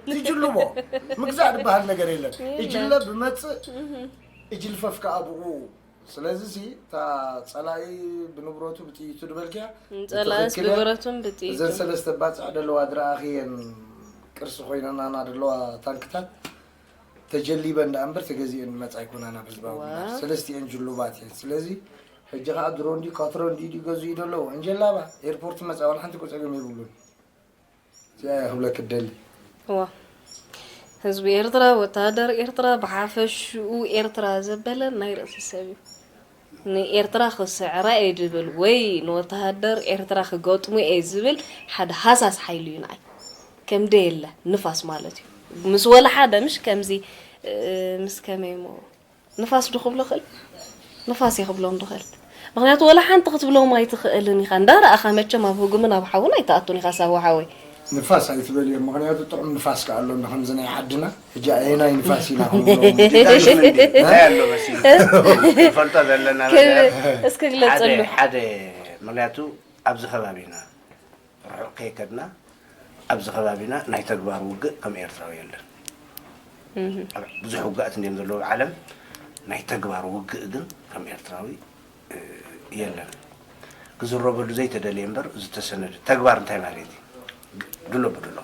ትጅልቦ ምግዛእ ዝበሃል ነገር የለን እጅለ ብመፅእ እጅልፈፍ ከዓ ብኡ ስለዚ ሲ እታ ፀላኢ ብንብረቱ ብጥይቱ ድበልክያ ንፀላእስ ብብረቱን ብጥይቱ እዘን ሰለስተ ባፅዕ ደለዋ ድረኣኽየን ቅርሲ ኮይነናና ደለዋ ታንክታት ተጀሊበን ደኣ እምበር ተገዚኤን ዝመፃ ኣይኮና ናብ ህዝባዊ ግንባር ሰለስቲኤን ጅሉባት እየን ስለዚ ሕጂ ከዓ ድሮ እንዲ ካትሮ እንዲ ድዩ ገዝኡ ደለዉ እንጀላባ ኤርፖርት መፃ ዋላ ሓንቲ እኮ ፀገም የብሉን እዚኣ እየ ክብለኪ እደሊ። እዋ ህዝቢ ኤርትራ፣ ወተሃደር ኤርትራ፣ ብሓፈሽኡ ኤርትራ ዘበለ ናይ ርእሲ ሰብ እዩ። ንኤርትራ ክስዕራ እየ ዝብል ወይ ንወተሃደር ኤርትራ ክገጥሙ እየ ዝብል ሓደ ሃሳስ ሓይሊ እዩ ንዓይ። ከም ደየለ ንፋስ ማለት እዩ። ምስ ወላ ሓደ ምሽ ከምዚ ምስ ከመይ እሞ ንፋስ ዶ ክብሎ ክእል ንፋስ እየ ክብሎም ዶ ክእል ምክንያቱ ወላ ሓንቲ ክትብሎም ኣይትኽእልን ኢኻ እንዳረኣኻ መቸም ኣብ ህጉምን ኣብ ሓውን ኣይትኣቱን ኢኻ ሳዋ ሓወይ ንፋስ ኣይትበልዮ ምክንያቱ ጥዑም ንፋስ ከ ኣሎ እንዶ ከምዚ ናይ ዓድና ሕጂ ኣየናይ ንፋስ ኢና ክንብሎ እንታይ ኣሎ መሲሉ ንፈልጦ ዘለና ነገር እስኪ ግለፀሉ ሓደ ምክንያቱ ኣብዚ ከባቢና ርሑቕ ከይከድና ኣብዚ ከባቢና ናይ ተግባር ውግእ ከም ኤርትራዊ የለን። ብዙሕ ውግኣት እንድዮም ዘለዉ ኣብ ዓለም ናይ ተግባር ውግእ ግን ከም ኤርትራዊ የለን። ክዝረበሉ ዘይተደልየ እምበር ዝተሰነደ ተግባር እንታይ ማለት እዩ? ድሎ ብድሎ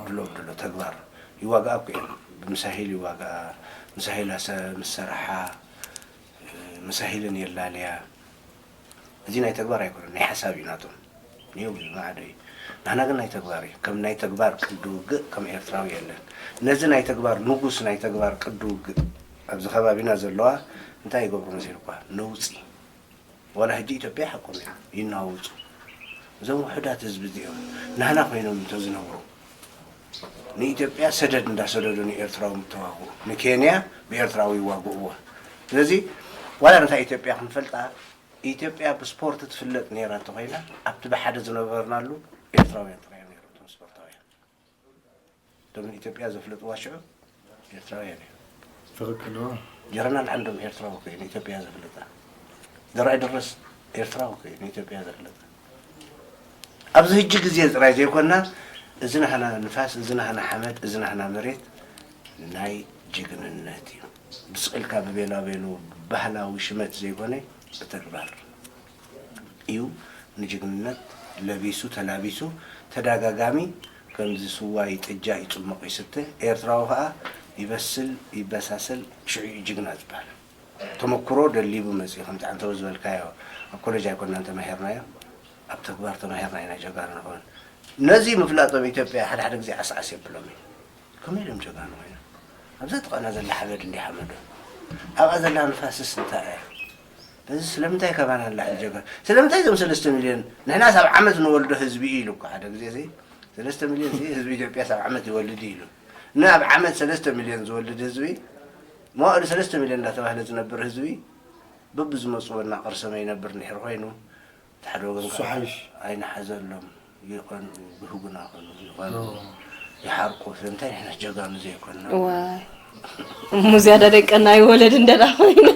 ድሎ ብድሎ ተግባር ይዋግኣ እኮ እየን። ብምሳሂል ይዋግኣ፣ ምሳሂል ኣሰ ምስ ሰራሓ ምሳሂልን የላልያ። እዚ ናይ ተግባር ኣይኮነን፣ ናይ ሓሳብ እዩ ናቶም። ኔው ማዕዶ እዩ። ንሕና ግን ናይ ተግባር እዩ። ከም ናይ ተግባር ቅዲ ውግእ ከም ኤርትራዊ የለን። ነዚ ናይ ተግባር ንጉስ ናይ ተግባር ቅዲ ውግእ ኣብዚ ከባቢና ዘለዋ እንታይ ይገብሩ መሲልኳ? ነውጺ። ዋላ ሕጂ ኢትዮጵያ ሓቆም እዮም፣ ይናወጹ። እዞም ውሑዳት ህዝቢ እዚኦም ናህና ኮይኖም እንተዝነብሩ፣ ንኢትዮጵያ ሰደድ እንዳሰደዱ ንኤርትራዊ ምተዋግኡ፣ ንኬንያ ብኤርትራዊ ይዋግእዎ። ስለዚ ዋላ ነታ ኢትዮጵያ ክንፈልጣ፣ ኢትዮጵያ ብስፖርት ትፍለጥ ነይራ እንተኾይና፣ ኣብቲ ብሓደ ዝነበርናሉ ኤርትራውያን ጥራይ እዮም ነይሮም እቶም ስፖርታውያን። እቶም ንኢትዮጵያ ዘፍለጥዋ ሽዑ ኤርትራውያን እዮም። ትኽክል። ጀረናል ዓንዶም ኤርትራዊ እኮ እዩ ንኢትዮጵያ ዘፍለጣ። ዘርኣይ ደረስ ኤርትራዊ እኮ እዩ ንኢትዮጵያ ዘፍለጣ። ኣብዚ ሕጂ ግዜ ጥራይ ዘይኮና፣ እዚ ናህና ንፋስ፣ እዚ ናህና ሓመድ፣ እዚ ናህና መሬት ናይ ጅግንነት እዩ። ብስቕ ኢልካ ብቤላቤሉ ባህላዊ ሽመት ዘይኮነ ብተግባር እዩ ንጅግንነት ለቢሱ ተላቢሱ ተዳጋጋሚ ከምዚ ስዋ ይጥጃ ይጽሞቕ ይስተ ኤርትራዊ ከኣ ይበስል ይበሳሰል ሽዑ እዩ ጅግና ዝበሃል። ተመክሮ ደሊቡ መጽኡ ከምቲ ዓንተው ዝበልካዮ ኣብ ኮሌጅ ኣይኮናን ተማሂርናዮ ኣብ ተግባር ተማሂርና ኢና ጀጋኑ ንኸውን። ነዚ ምፍላጦም ኢትዮጵያ ሓደ ሓደ ግዜ ዓስዓስ የብሎም እዩ። ከመይ ኢሎም ጀጋኑ ኮይኖም ኣብዛ ጥቓና ዘላ ሓመድ እንዲ ሓመዶ ኣብኣ ዘላ ንፋስስ እንታይ እያ? እዚ ስለምንታይ ካባና ንላዕሊ ጀጋኑ ስለምንታይ እዞም ሰለስተ ሚልዮን ንሕናስ ኣብ ዓመት ንወልዶ ህዝቢ እዩ ኢሉ እኮ ሓደ ግዜ እዚ ሰለስተ ሚልዮን እዚ ህዝቢ ኢትዮጵያስ ኣብ ዓመት ይወልድ እዩ ኢሉ ን ኣብ ዓመት ሰለስተ ሚልዮን ዝወልድ ህዝቢ መዋእሉ ሰለስተ ሚልዮን እንዳተባህለ ዝነብር ህዝቢ በብዝመፅዎ እናቐርሰመ ይነብር እንድሕር ኮይኑ እቲ ሓደ ወገን እሱ ከዓ ሓይሽ። ኣይንሓዘሎም ይቐንኡ ብህጉና ኾኑ ይቐንኡ ኦ። ይሓርቁ ስለምንታይ ንሕና ጀጋኑ ዘይኮንና ዋይ እሞ ዝያዳ ደቀና ይወለድ እንደዳ ኮይነ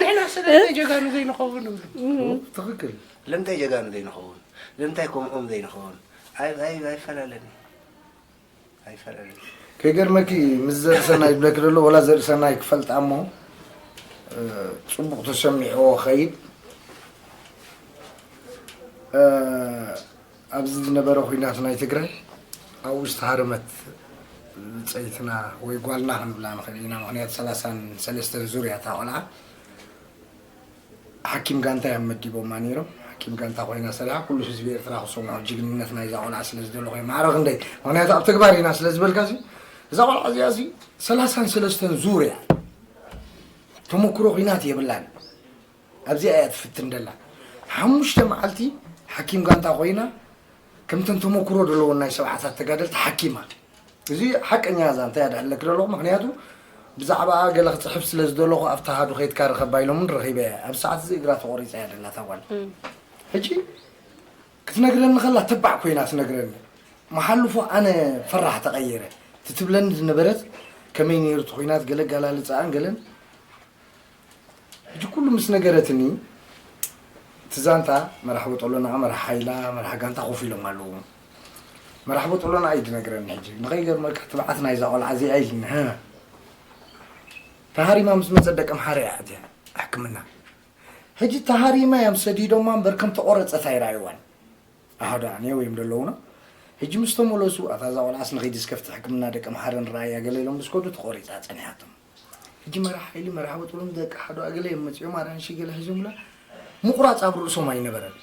ንሕና ስለምንታይ ጀጋኑ ዘይንኸውን ይብሉ ትኽክል ለምንታይ ጀጋኑ ዘይንኸውን ለምንታይ ከምኦም ዘይንኸውን ኣይ- ኣይ- ኣይፈላለን ኣይፈላለን ከይገርመኪ ምስ ዘርእሰናይ ዝብለኪ ዘሎ ወላ ዘርእሰናይ ክፈልጣ እሞ እ፣ ፅቡቕ ተሰሚዕዎ ኸይድ እ፣ ኣብዚ ዝነበረ ኩናት ናይ ትግራይ ኣብኡ ዝተሃረመት ብፀይትና ወይ ጓልና ክንብላ ንኽእል ኢና ምክንያቱ ሰላሳን ሰለስተን ዙርያ እታ ቆልዓ ሓኪም ጋንታ እዮም መዲቦማ ነይሮም ሓኪም ጋንታ ኮይና ሰሪሓ ኩሉ ህዝቢ ኤርትራ ክሰምዖ ጅግንነት ናይዛ ቆልዓ ስለ ዝደለኹ እዮም ማዕረ ክንደይ ምክንያቱ ኣብ ተግባር ኢና ስለ ዝበልካ እዛ ቆልዓ እዚኣ እዚ ሰላሳን ሰለስተን ዙር እያ ተመክሮ ኩናት የብላን ኣብዚኣ እያ ትፍትን ደላ ሓሙሽተ መዓልቲ ሓኪም ጋንታ ኮይና ከምተን ተመክሮ ዘለዎን ናይ ሰብዓታት ተጋደልቲ ሓኪማ እዚ ሓቀኛ ዛንታ እያ ድሕለክ ዘለኹ ምክንያቱ ብዛዕባ ገለ ክፅሕፍ ስለ ዝደለኹ ኣብቲ ሃዱ ከይድካ ርኸባ ኢሎምን ረኺበ እያ ኣብ ሰዓት እዚ እግራ ተቆሪፃ እያ ደላ እታ ጓል ሕጂ ክትነግረኒ ከላ ተባዕ ኮይና ትነግረኒ መሓልፎ ኣነ ፈራሕ ተቐይረ ትትብለኒ ዝነበረት ከመይ ነይሩ እቲ ኩናት ገለ ጋላልፅኣን ገለን ሕጂ ኩሉ ምስ ነገረትኒ እቲ ዛንታ መራሕ በጦሎና መራሕ ሓይላ መራሕ ጋንታ ኮፍ ኢሎም ኣለዉ መራሕ በጦሎና እዩ ዝነግረኒ ሕጂ ንኸይገርመካ ትብዓት ናይዛ ቆልዓ እዚኣ ኢልኒ ተሃሪማ ምስ መፀ ደቀምሓረ እያ ኣትያ ሕክምና ሕጂ ተሃሪማ እዮም ሰዲዶማ እምበር ከም ተቆረፀት ኣይረኣይዋን ኣሃዱ ኣንየው እዮም ደለውና ሕጂ ምስ ተመለሱ ኣታ እዛ ቆልዓስ ንኸይዲ እስከፍቲ ሕክምና ደቂ ምሓረ ንረኣያ ገለ ኢሎም ምስ ከዱ ተቆሪፃ ፀኒሓቶም ሕጂ መራሕ ሓይሊ መራሕ በጥሎም ደቂ ሓዱ ኣገለ እዮም መፂኦም ኣራንሺ ገለ ሒዞምላ ምቁራፅ ኣብ ርእሶም ኣይነበረን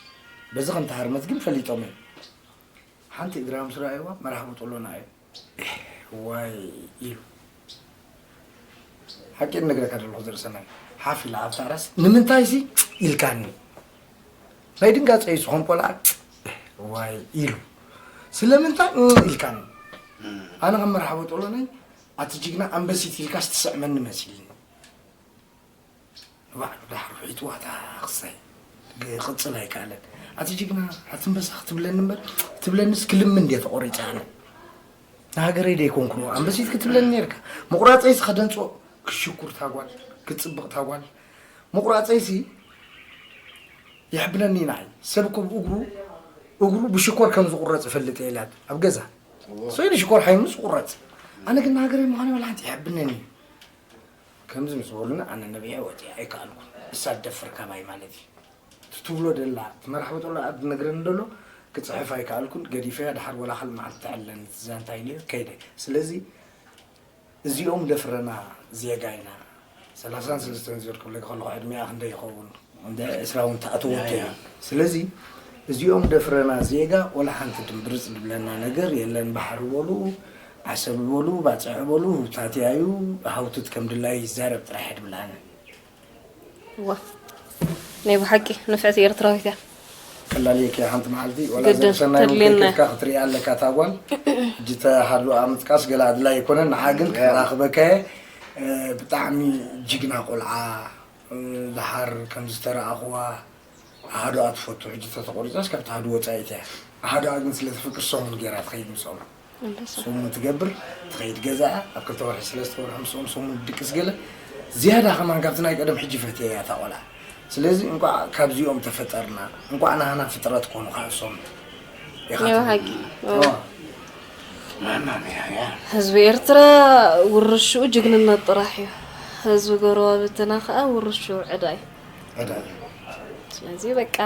በዚ ከም ተሃርመት ግን ፈሊጦም እዮም ሓንቲ እግራ ምስ ረኣይዋ መራሕ በጥሎና እዮም ዋይ ኢሉ ሓቂ ነግረካ ዘለኹ ዘርእሰናይ ሓፍ ኢላ ኣብታ ራስ ንምንታይ ሲ ኢልካኒ ናይ ድንጋፀ እዩ ዝኾን ቆልዓ ዋይ ኢሉ ስለምንታይ እ ኢልካኒ ኣነ ከም መርሓቦ ጦሎነይ ኣቲ ጅግና ኣንበሲት ኢልካስ ትስዕመኒ መሲልኒ ንባዕሉ ዳሕሩ ሒጥዋ እታ ክሳይ ክቕፅል ኣይከኣለን። ኣቲ ጅግና ኣቲ ኣንበሳ ክትብለኒ እምበር ክትብለንስ ክልምን ድየ ተቖሪፀ ኣነ ንሃገረይ ደይኮንኩ ኣንበሲት ክትብለኒ ነይርካ። ምቑራፀይስ ከደንፅኦ ክሽኩር እታ ጓል ክትፅብቕ እታ ጓል ምቑራፀይሲ የሕብነኒ ንዓይ ሰብ እኮ ብእግሩ እግሩ ብሽኮር ከም ዝቑረፅ እፈልጥ እየ ኢላት ኣብ ገዛ ሰይዱ ሽኮር ሓይምስ ቁረፅ ኣነ ግን ንሃገረይ ምዃነይ ዋላ ሓንቲ ይሕብነኒ። ከምዚ ምስ በሉኒ ኣነ ነቢዐ ወፂአ ኣይከኣልኩን። እሳ ትደፍር ካባይ ማለት እዩ። እቲ ትብሎ ደላ እቲ መራሕቦ ጠሎ ኣብ ዝነግረኒ ደሎ ክፅሕፍ ኣይከኣልኩን። ገዲፈያ ድሓር ወላ ካልእ መዓልቲ ተዕለኒ እቲ ዛንታ ኢለዮ ከይደ። ስለዚ እዚኦም ደፍረና ዜጋ ኢና። ሰላሳን ሰለስተን ዝብል ክብለኪ ከለኹ ዕድሚኣ ክንደይ ይኸውን? እንደ ዕስራ እውን ተኣትዎ እንተይሉ። ስለዚ እዚኦም ደፍረና ዜጋ ወላ ሓንቲ ድምብርጽ ድብለና ነገር የለን። ባሕሪ በሉ፣ ዓሰብ በሉ፣ ባጽዕ በሉ፣ ታትያዩ ሃውትት ከም ድላይ ይዛረብ ጥራሕ ድብላነ። ዋ ናይ ብሓቂ ንፍዕቲ ኤርትራዊት እያ። ከላልየኪ ሓንቲ መዓልቲ ወላ ግድን፣ ዘርሰናይ ተድልየና። ከይከድካ ክትሪኣ ኣለካ እታ ጓል። ሕጂ ተሃድኣ ምጥቃስ ገለ ኣድላይ ኣይኮነን። ንዓ ግን ክራኽበካ እየ። እ፣ ብጣዕሚ ጅግና ቆልዓ፣ እ፣ ደሓር ከም ዝተረኣኽዋ ኣሃዱኣ ትፈቱ። ሕጂ ተተቆሪጻስ ካብ ተሃዱ ወጻኢት እያ። ኣሃዱኣ ግን ስለ ትፍቅር ሰሙን ገይራ ትኸይድ ምስኦም። ሰሙን ትገብር፣ ትኸይድ ገዛኣ፣ ኣብ ክልተ ወርሒ ሰለስተ ወርሒ ምስኦም ሰሙን ድቅስ ገለ። ዝያዳ ከማን ካብቲ ናይ ቀደም ሕጂ ፈትየ እያ እታ ቆልዓ። ስለዚ እንቋዕ ካብዚኦም ተፈጠርና፣ እንቋዕ ናህና ፍጥረት ኮኑ ከዓ እሶም። ኢኻ ናይ ትብል። ሓቂ። ኦ። ማማምያ፣ ያ። ህዝቢ ኤርትራ ውርሽኡ ጅግንነት ጥራሕ እዩ። ህዝቢ ጎረባብትና ከዓ ውርሽኡ ዕዳ እዩ። ዕዳ እዩ። ስለዚ በቃ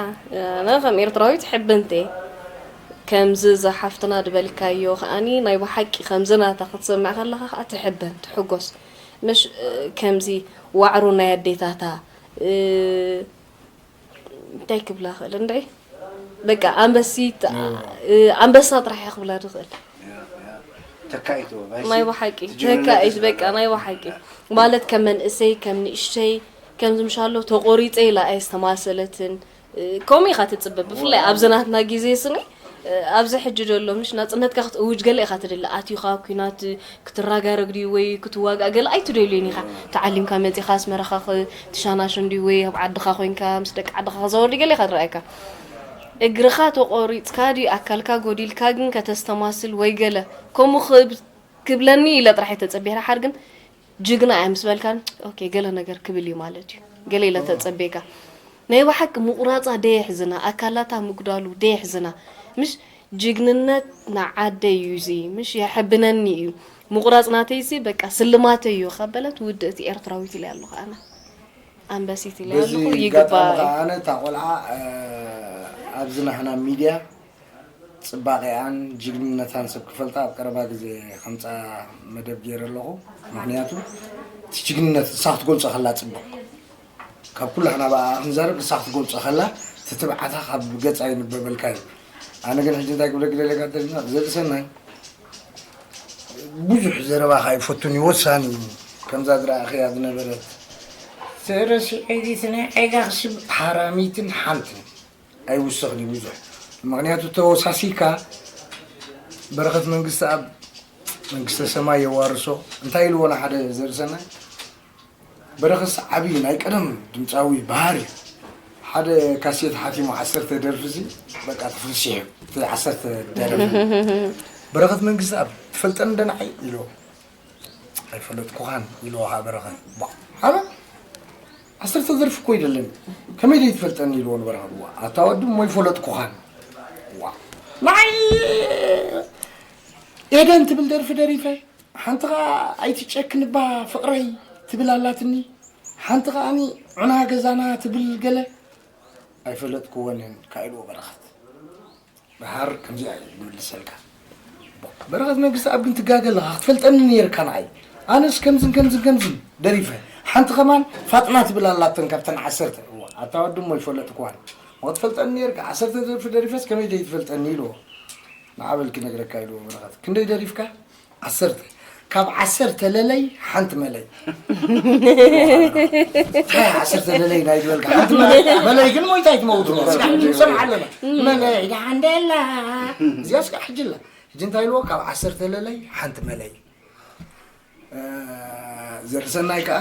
ኣነ ከም ኤርትራዊት ሕብንቲ እየ። ከምዚ እዛ ሓፍትና ዝበልካዮ ከዓኒ ናይ ብሓቂ ከምዚ ናታ ክትሰምዕ ከለኻ ከዓ ትሕበን፣ ትሕጎስ። ምሽ ከምዚ ዋዕሮ ናይ ኣዴታታ እ፣ እንታይ ክብላ ክእል እንደ በቃ ኣንበሲት እ፣ ኣንበሳ ጥራሕ እየ ክብላ ዝኽእል። ተካኢት ናይ ብሓቂ ተካኢት በቃ ናይ ብሓቂ ማለት ከም መንእሰይ ከም ንእሽተይ ከምዚ ምሻሎ ተቆሪፀ ኢላ ኣየ ዝተማሰለትን እ፣ ከምኡ ኢኻ ትፅበ ብፍላይ ኣብዚ ናትና ግዜ ስኒ እ፣ ኣብዚ ሕጂ ዘሎ ምሽ ናፅነትካ ክትእውጅ ገለ ኢኻ ትደሊ ኣትዩኻ ኩናት ክትራጋረግ ድዩ ወይ ክትዋጋእ ገለ ኣይትደልዮን ኢኻ ተዓሊምካ መፂኻ ኣስመራኻ ክ- ትሻናሽን ድዩ ወይ ኣብ ዓድኻ ኮይንካ ምስ ደቂ ዓድኻ ክዘወር ድዩ ገለ ኢኻ ትረኣየካ እግርኻ ተቆሪፅካ ድዩ ኣካልካ ጎዲልካ ግን ከተስተማስል ወይ ገለ ከምኡ ክብ- ክብለኒ ኢለ ጥራሕ ተፀቢሕ ሓር ግን ጅግና እያ ምስ በልካን ኦኬ ገለ ነገር ክብል እዩ ማለት እዩ ገለ ኢለ ተፀቤካ ናይ ብሓቂ ምቁራፃ ደየሕዝና ኣካላታ ምጉዳሉ ደየሕዝና ምሽ ጅግንነት ንዓደይ እዩ እዚ ምሽ የሐብነኒ እዩ ምቁራፅ ናተይ እዚ በቃ ስልማተይ እዩ ካብ በለት ውድእቲ ኤርትራዊት ኢለ ኣለኹ ኣነ ኣንበሲት ኢለ በዚ ኣለኹ ይጋጣሚ ይግባእ ከዓ ኣነ እታ ቆልዓ እ፣ ኣብዚ ናህና ሚድያ ፅባቐኣን ጅግንነታን ሰብ ክፈልጣ ኣብ ቀረባ ግዜ ከምፃ መደብ ገይረ ኣለኹ። ምክንያቱ እቲ ጅግንነት ንሳ ክትገልፆ ከላ ፅቡቕ ካብ ኩላህና ብኣ ክንዛረብ ንሳ ክትገልፆ ከላ እቲ ትብዓታ ካብ ገፃ ይንበበልካ እዩ። ኣነ ግን ሕጂ እንታይ ክብለክ ደለካ ተሪና ዘርኢ ሰናይ ብዙሕ ዘረባኻ ይፈቱን እዩ ወሳኒ እዩ። ከምዛ ዝረኣኽያ ዝነበረት ሰረሲ ዕዲት ናይ ዓይጋ ክስብ ሓራሚትን ሓንትን ኣይውሰኽን እዩ ብዙሕ ምክንያቱ ተወሳሲካ በረኸት መንግስቲ ኣብ መንግስተ ሰማይ የዋርሶ እንታይ ኢልዎ ንሓደ ዘርሰናይ በረኸስ ዓብዪ ናይ ቀደም ድምፃዊ ባህር እዩ ሓደ ካሴት ሓቲሙ ዓሰርተ ደርፊ እዚ በቃ ተፈሲሑ እቲ ዓሰርተ ደርፊ በረኸት መንግስቲ ኣብ ትፈልጠን እንደ ንዓይ ኢልዎ ኣይፈለጥኩኻን ኢልዎ ከዓ በረኸት ኣነ ዓሰርተ ደርፊ እኮ ይደለኒ ከመይ ደይ ትፈልጠኒ ኢልዎ ንበረኸት ኣታ ወዲ እሞ ይፈለጥኩኻን ንዓይ ኤደን ትብል ደርፊ ደሪፈ ሓንቲ ኸዓ ኣይትጨክንባ ፍቕረይ ትብል ኣላትኒ ሓንቲ ኸዓኒ ዑና ገዛና ትብል ገለ ኣይፈለጥክወንን ካኢልዎ በረኸት ደሓር ከምዚኣ እዩ ዝምልሰልካ በረኸት መንግስቲ ኣብ ግን ትጋገ ኣለኻ ክትፈልጠኒ ነይርካ ንዓይ ኣነስ ከምዝን ከምዝን ከምዝን ደሪፈ ሓንቲ ከማን ፋጥና ትብል ኣላተን ካብተን ዓሰርተ ኣታ ወዲ እሞ ይፈለጥክዋን ክትፈልጠኒ ነይርካ ዓሰርተ ደርፊ ደሪፈስ ከመይ ዘይትፈልጠኒ ኢልዎ ንዓበል ክነግረካ ኢልዎ በረኸት ክንደይ ደሪፍካ ዓሰርተ ካብ ዓሰርተ ለለይ ሓንቲ መለይ እንታይ ዓሰርተ ለለይ ናይ ዝበልካ ሓንቲ መለይ መለይ ግን ሞይታ ኣይትመውት ስራሕ ንሰምዓ ኣለና መለይ ደሓንደላ እዚኣ ስጋ ሕጂ ኣላ ሕጂ እንታይ ኢልዎ ካብ ዓሰርተ ለለይ ሓንቲ መለይ ዘርእሰናይ ከዓ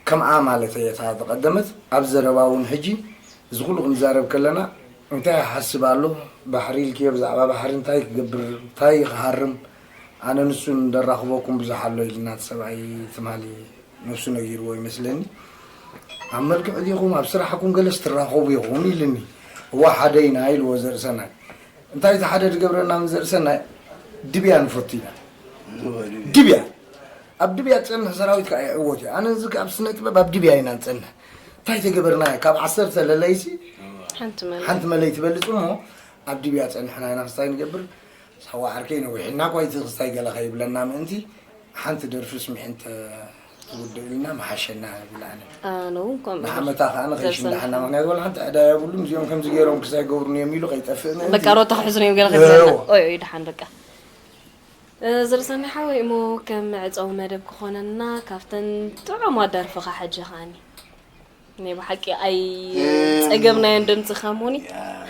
ከምኣ ማለት እየ እታ ዝቐደመት ኣብ ዘረባ እውን ሕጂ እዚ ኩሉ ክንዛረብ ከለና እንታይ ይሓስብ ኣሎ ባሕሪ ኢልክዮ ብዛዕባ ባሕሪ እንታይ ክገብር እንታይ ክሃርም ኣነ ንሱ እንደራኽበኩም ብዙሕ ኣሎ ኢልና እቲ ሰብኣይ ትማሊ ነብሱ ነጊርዎ ይመስለኒ ኣብ መልክዕ ዲኹም ኣብ ስራሕኩም ገለስ ትራኸቡ ኢኹም ኢልኒ እዋ ሓደ ኢና ኢልዎ ዘርእሰናይ እንታይ እቲ ሓደ ዝገብረና ምስ ዘርእሰናይ ድብያ ንፈቱ ኢና ድብያ ኣብ ድብያ ዝፀንሕ ሰራዊት ከዓ ይዕወት እዩ ኣነ እዚ ኣብ ስነ ጥበብ ኣብ ድብያ ኢና ንፀንሕ እንታይ ተገበርና ካብ ዓሰርተ ለለይሲ ሓንቲ መለይ ትበልፅ እሞ ኣብ ድብያ ፀንሕና ኢና ክስታይ ንገብር ሳዋ ዓርከይ ነዊሕና እኳ እቲ ክስታይ ገለ ከይብለና ምእንቲ ሓንቲ ደርፊ ስሚዕን ውድእልና መሓሸና ይብል ኣነ። ኣነ እውን ከምኡ ኢለ። ንሓመታ ከዓ ንኸይሽ ዘርሰና እንዳሓና ምክንያት ወላ ሓንቲ ዕዳ የብሉን እዚኦም ከምዚ ገይሮም ክሳይ ገብሩን እዮም ኢሉ ከይጠፍእ ምእንቲ በቃ ሮታ ክሕዝን እዮም ገለ ከይብለና። ኦይ ኦይ ደሓን በቃ። ዘርሰኒ ሓወይ እሞ ከም መዕፀዊ መደብ ክኾነና ካብተን ጥዑም ኣዳርፍኻ ሕጂ ከዓኒ ናይ ብሓቂ ኣይ ጸገምናዮን ድምጽኻ እሞኒ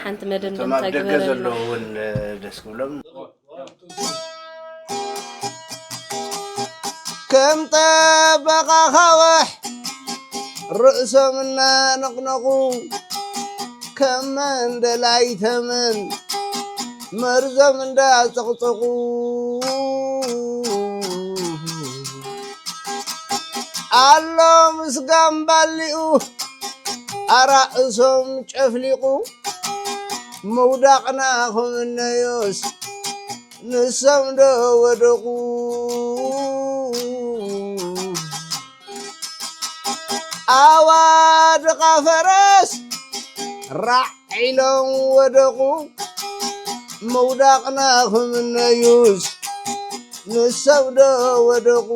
ሓንቲ መደምደምታ ግበረልና። ዘለዉ እውን ደስ ክብሎም። ከም ጠበቓ ካወሕ ርእሶም እናነቕነቑ ከም መንደላይ ተመን መርዞም እንዳጸቕጸቑ ኣሎ ምስ ጋምባሊኡ ኣራእሶም ጨፍሊቑ ምውዳቕና ክምነዮስ ንሶም ዶ ወደቑ ኣዋድቓ ፈረስ ራዕ ኢሎም ወደቑ ምውዳቕና ክምነዩስ ንሰብ ዶ ወደቑ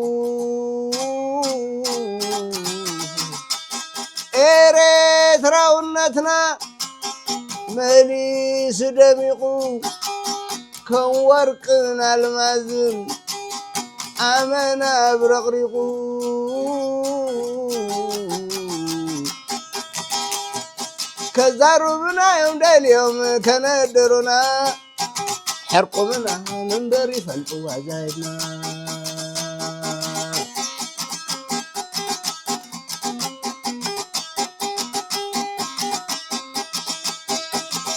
ኤሬትራውነትና መሊሱ ደሚቑ ከም ወርቅን ኣልማዝን ኣመና ኣብረቕሪቑ ከዛሩብና እዮም ደልዮም ከነድሩና ሕርቁምና ምንበር ይፈልጡ ኣዛይድና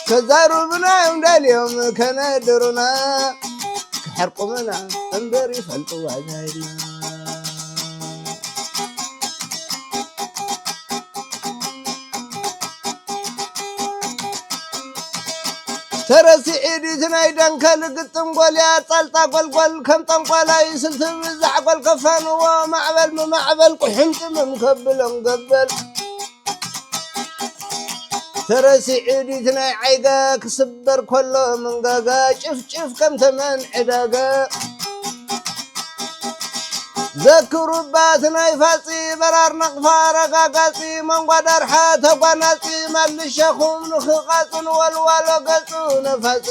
ከዛሩብና እዮም ደልዮም ከነድሩና ክሕርቁምና እምበር ይፈልጡ ኣዛይድና ተረሲዒ ድዩ እቲ ናይ ደንከል ግጥም ጎልያድ ጻልጣ ጎልጎል ከም ጠንቋላይ ስልቲ ብዛዕ ጎል ከፋንዎ ማዕበል ብማዕበል ቁሕምጥምም ከብሎም ገበል ተረሲዑ ድዩ እቲ ናይ ዓይገ ክስበር ከሎ መንጋጋ ጭፍጭፍ ከም ተመን ዕዳጋ ዘክሩ እባ እቲ ናይ ፋጺ በራር ናቕፋ ረጋጋጺ መንጓ ዳርሓ ተጓናጺ መልሸኹም ንኽቓጽ ንወልዋሎ ገጹ ነፋጺ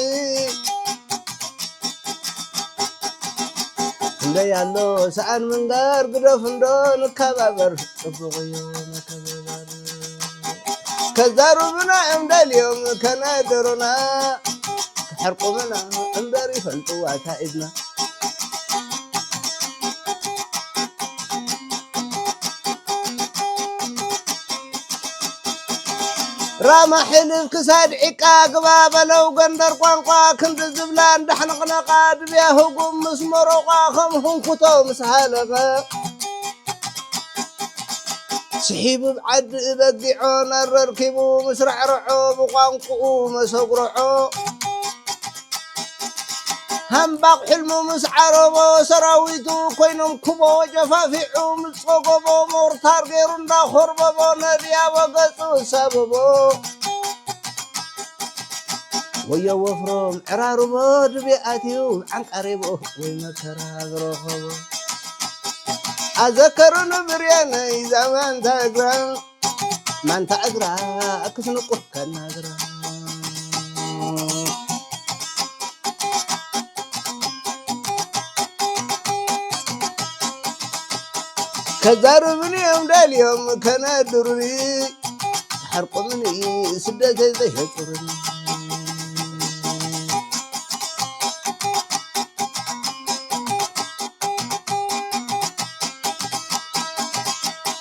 ክንደይ ኣሎ ሰኣን ምንጋር ግደፍ እንዶ ንከባበር ጽቡቕ እዩ መከባበር ከዛሩብና እዮም ደልዮም ከነድሩና ክሕርቁምና እምበር ይፈልጥዋ እታ ኢድና ራማ ሕልፍ ክሳድ ዒቃ ግባ በለው ጎንደር ቋንቋ ክንዲ ዝብላ እንዳሕነቕነቓ ድብያ ህጉም ምስ መሮቋ ከም ህንኩቶ ምስ ሃለቐ ስሒቡ ብዓዲ በጊዖ ናረርኪቡ ምስ ራዕርዖ ብቋንቁኡ መሰጉርዖ ሃምባቕ ሕልሙ ምስ ዓረቦ ሰራዊቱ ኮይኖም ኩቦ ጨፋፊዑ ምስ ጸጎቦ ሞርታር ገይሩ እንዳኾርበቦ ነድያቦ ገጹ ሳበቦ ወዮ ወፍሮም ዕራርቦ ድቤ ኣትዩ ዓንቃሪቦ ወይ መከራ ዝረኸቦ ኣዘከሩኒ ብርየነይ ዛማንታ እግራ ማንታ እግራ ክትንቁፍ ከናግራ ከዛርብኒ እዮም ደልዮም ከነድሩኒ ሓርቁምኒ ስደተይ ዘሸጥሩኒ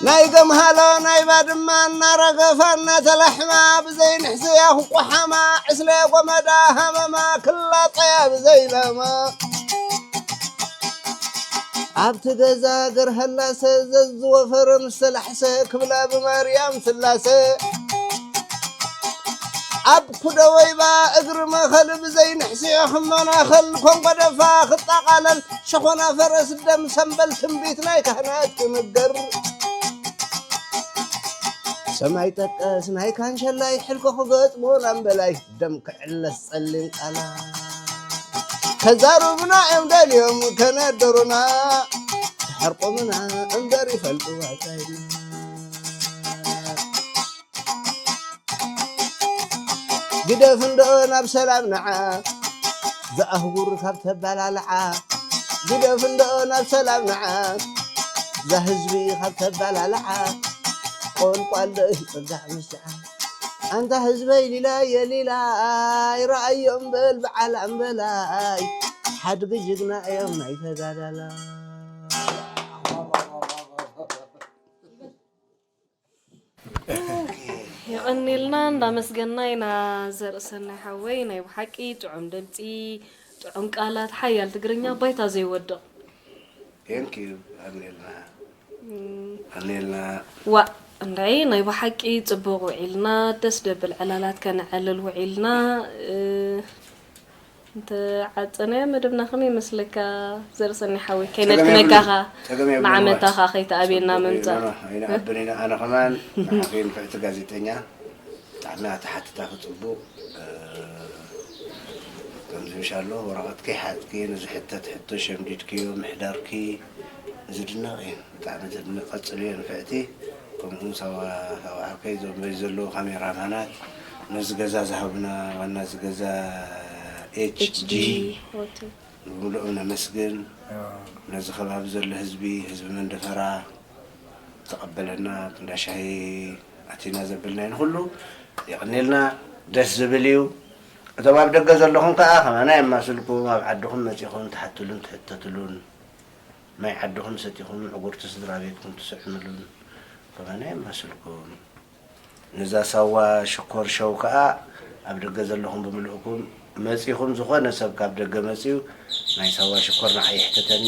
ናይ ገምሃሎ ናይ ባድማ እናረገፋ እናተላሕማ ብዘይንሕስያ ክቆሓማ ዕስለ ጎመዳ ሃመማ ክላጠያ ብዘይላማ ኣብቲ ገዛ ገርሀላሰ ዘዝወፈረ ምስ ተላሕሰ ክብላ ብማርያም ስላሰ ኣብ ኩደወይባ እግሪ መኸል ብዘይንሕስዮ ክመናኸል ኮንጎ ደፋ ክጣቓለል ሸኾና ፈረስ ደም ሰንበል ትንቢት ናይ ካህናት ክምገር ሰማይ ጠቀስ ናይ ካንሸላይ ሕልኮ ክገጥሞ ናምበላይ ደም ክዕለስ ጸሊም ቃላ ከዛሩብና እዮም ደልዮም ከነደሩና ዓርቆምና እምበር ይፈልጥዋ ቻይና። ግደፍ እንዶ ናብ ሰላም ንዓ፣ እዛ ኣህጉር ካብ ተባላልዓ። ግደፍ እንዶ ናብ ሰላም ንዓ፣ እዛ ህዝቢ ካብ ተባላልዓ። ቆልቋል ዶ ይጽጋዕ ምስዓ፣ ኣንታ ህዝበይ ሊላየ ሊላይ፣ ረኣዮም በል በዓል ኣምበላይ፣ ሓድጊ ጅግና እዮም ናይ ተጋዳላይ። የቐንየልና፣ እንዳመስገና ኢና ዘርእሰናይ ሓወይ፣ ናይ ብሓቂ ጥዑም ድምጺ፣ ጥዑም ቃላት፣ ሓያል ትግርኛ፣ ባይታ ዘይወድቕ። Thank you። ኣኔልና ኣኔልና። ዋእ እንድዒ ናይ ብሓቂ ጽቡቕ ውዒልና፣ ደስ ደብል ዕላላት ከነዕልል ውዒልና። እ፣ እንተ ዓጸናዮ መደብና ከመይ ይመስለካ? ዘርእሰናይ ሓወይ፣ ከይነድክመካ ኢኻ፣ ጸገም የብሉን። ንዓመታኻ ከይትኣብየና ጽቡቕ ምምጻእ። ኢና፣ ኣይንኣብን ኢና። ኣነ ከማን ንዓኺ ንፍዕቲ ጋዜጠኛ ብጣዕሚ ኣተሓትታኺ ጽቡቕ። እ፣ ከምዚ ምሻሎ ወረቐትኪ ሓዝኪ፣ ንዝሕተት ሕቶ ሸምዲድክዮ ምሕዳርኪ ዝድነቕ እዩ። ብጣዕሚ ዘድንቕ፣ ቀጽልዮ ንፍዕቲ። ከምኡ እውን ሳዋ ሳዋ ዓርከይ፣ እዞም በዚ ዘለዉ ካሜራማናት፣ ነዚ ገዛ ዝሃቡና ዋና እዚ ገዛ ኤች ጂ ሆቴል ብምልኦም ነመስግን። ነዚ ከባቢ ዘሎ ህዝቢ፣ ህዝቢ መንደፈራ ዝተቐበለና፣ እንዳ ሻሂ ኣቲና ዘብልናይ ንኹሉ የቐንየልና። ደስ ዝብል እዩ። እቶም ኣብ ደገ ዘለኹም ከዓ ከማና የማስልኩም፣ ኣብ ዓድኹም መፂኹም ትሓትሉን ትሕተትሉን፣ ማይ ዓድኹም ሰቲኹም ምዕጉርቲ ስድራ ቤትኩም ትስዕምሉን ከማና የማስልኩም። ነዛ ሳዋ ሽኮር ሸው ከዓ ኣብ ደገ ዘለኹም ብምልእኩም መፂኹም፣ ዝኾነ ሰብ ካብ ደገ መፂኡ ናይ ሳዋ ሽኮር ንዓይ ይሕተተኒ።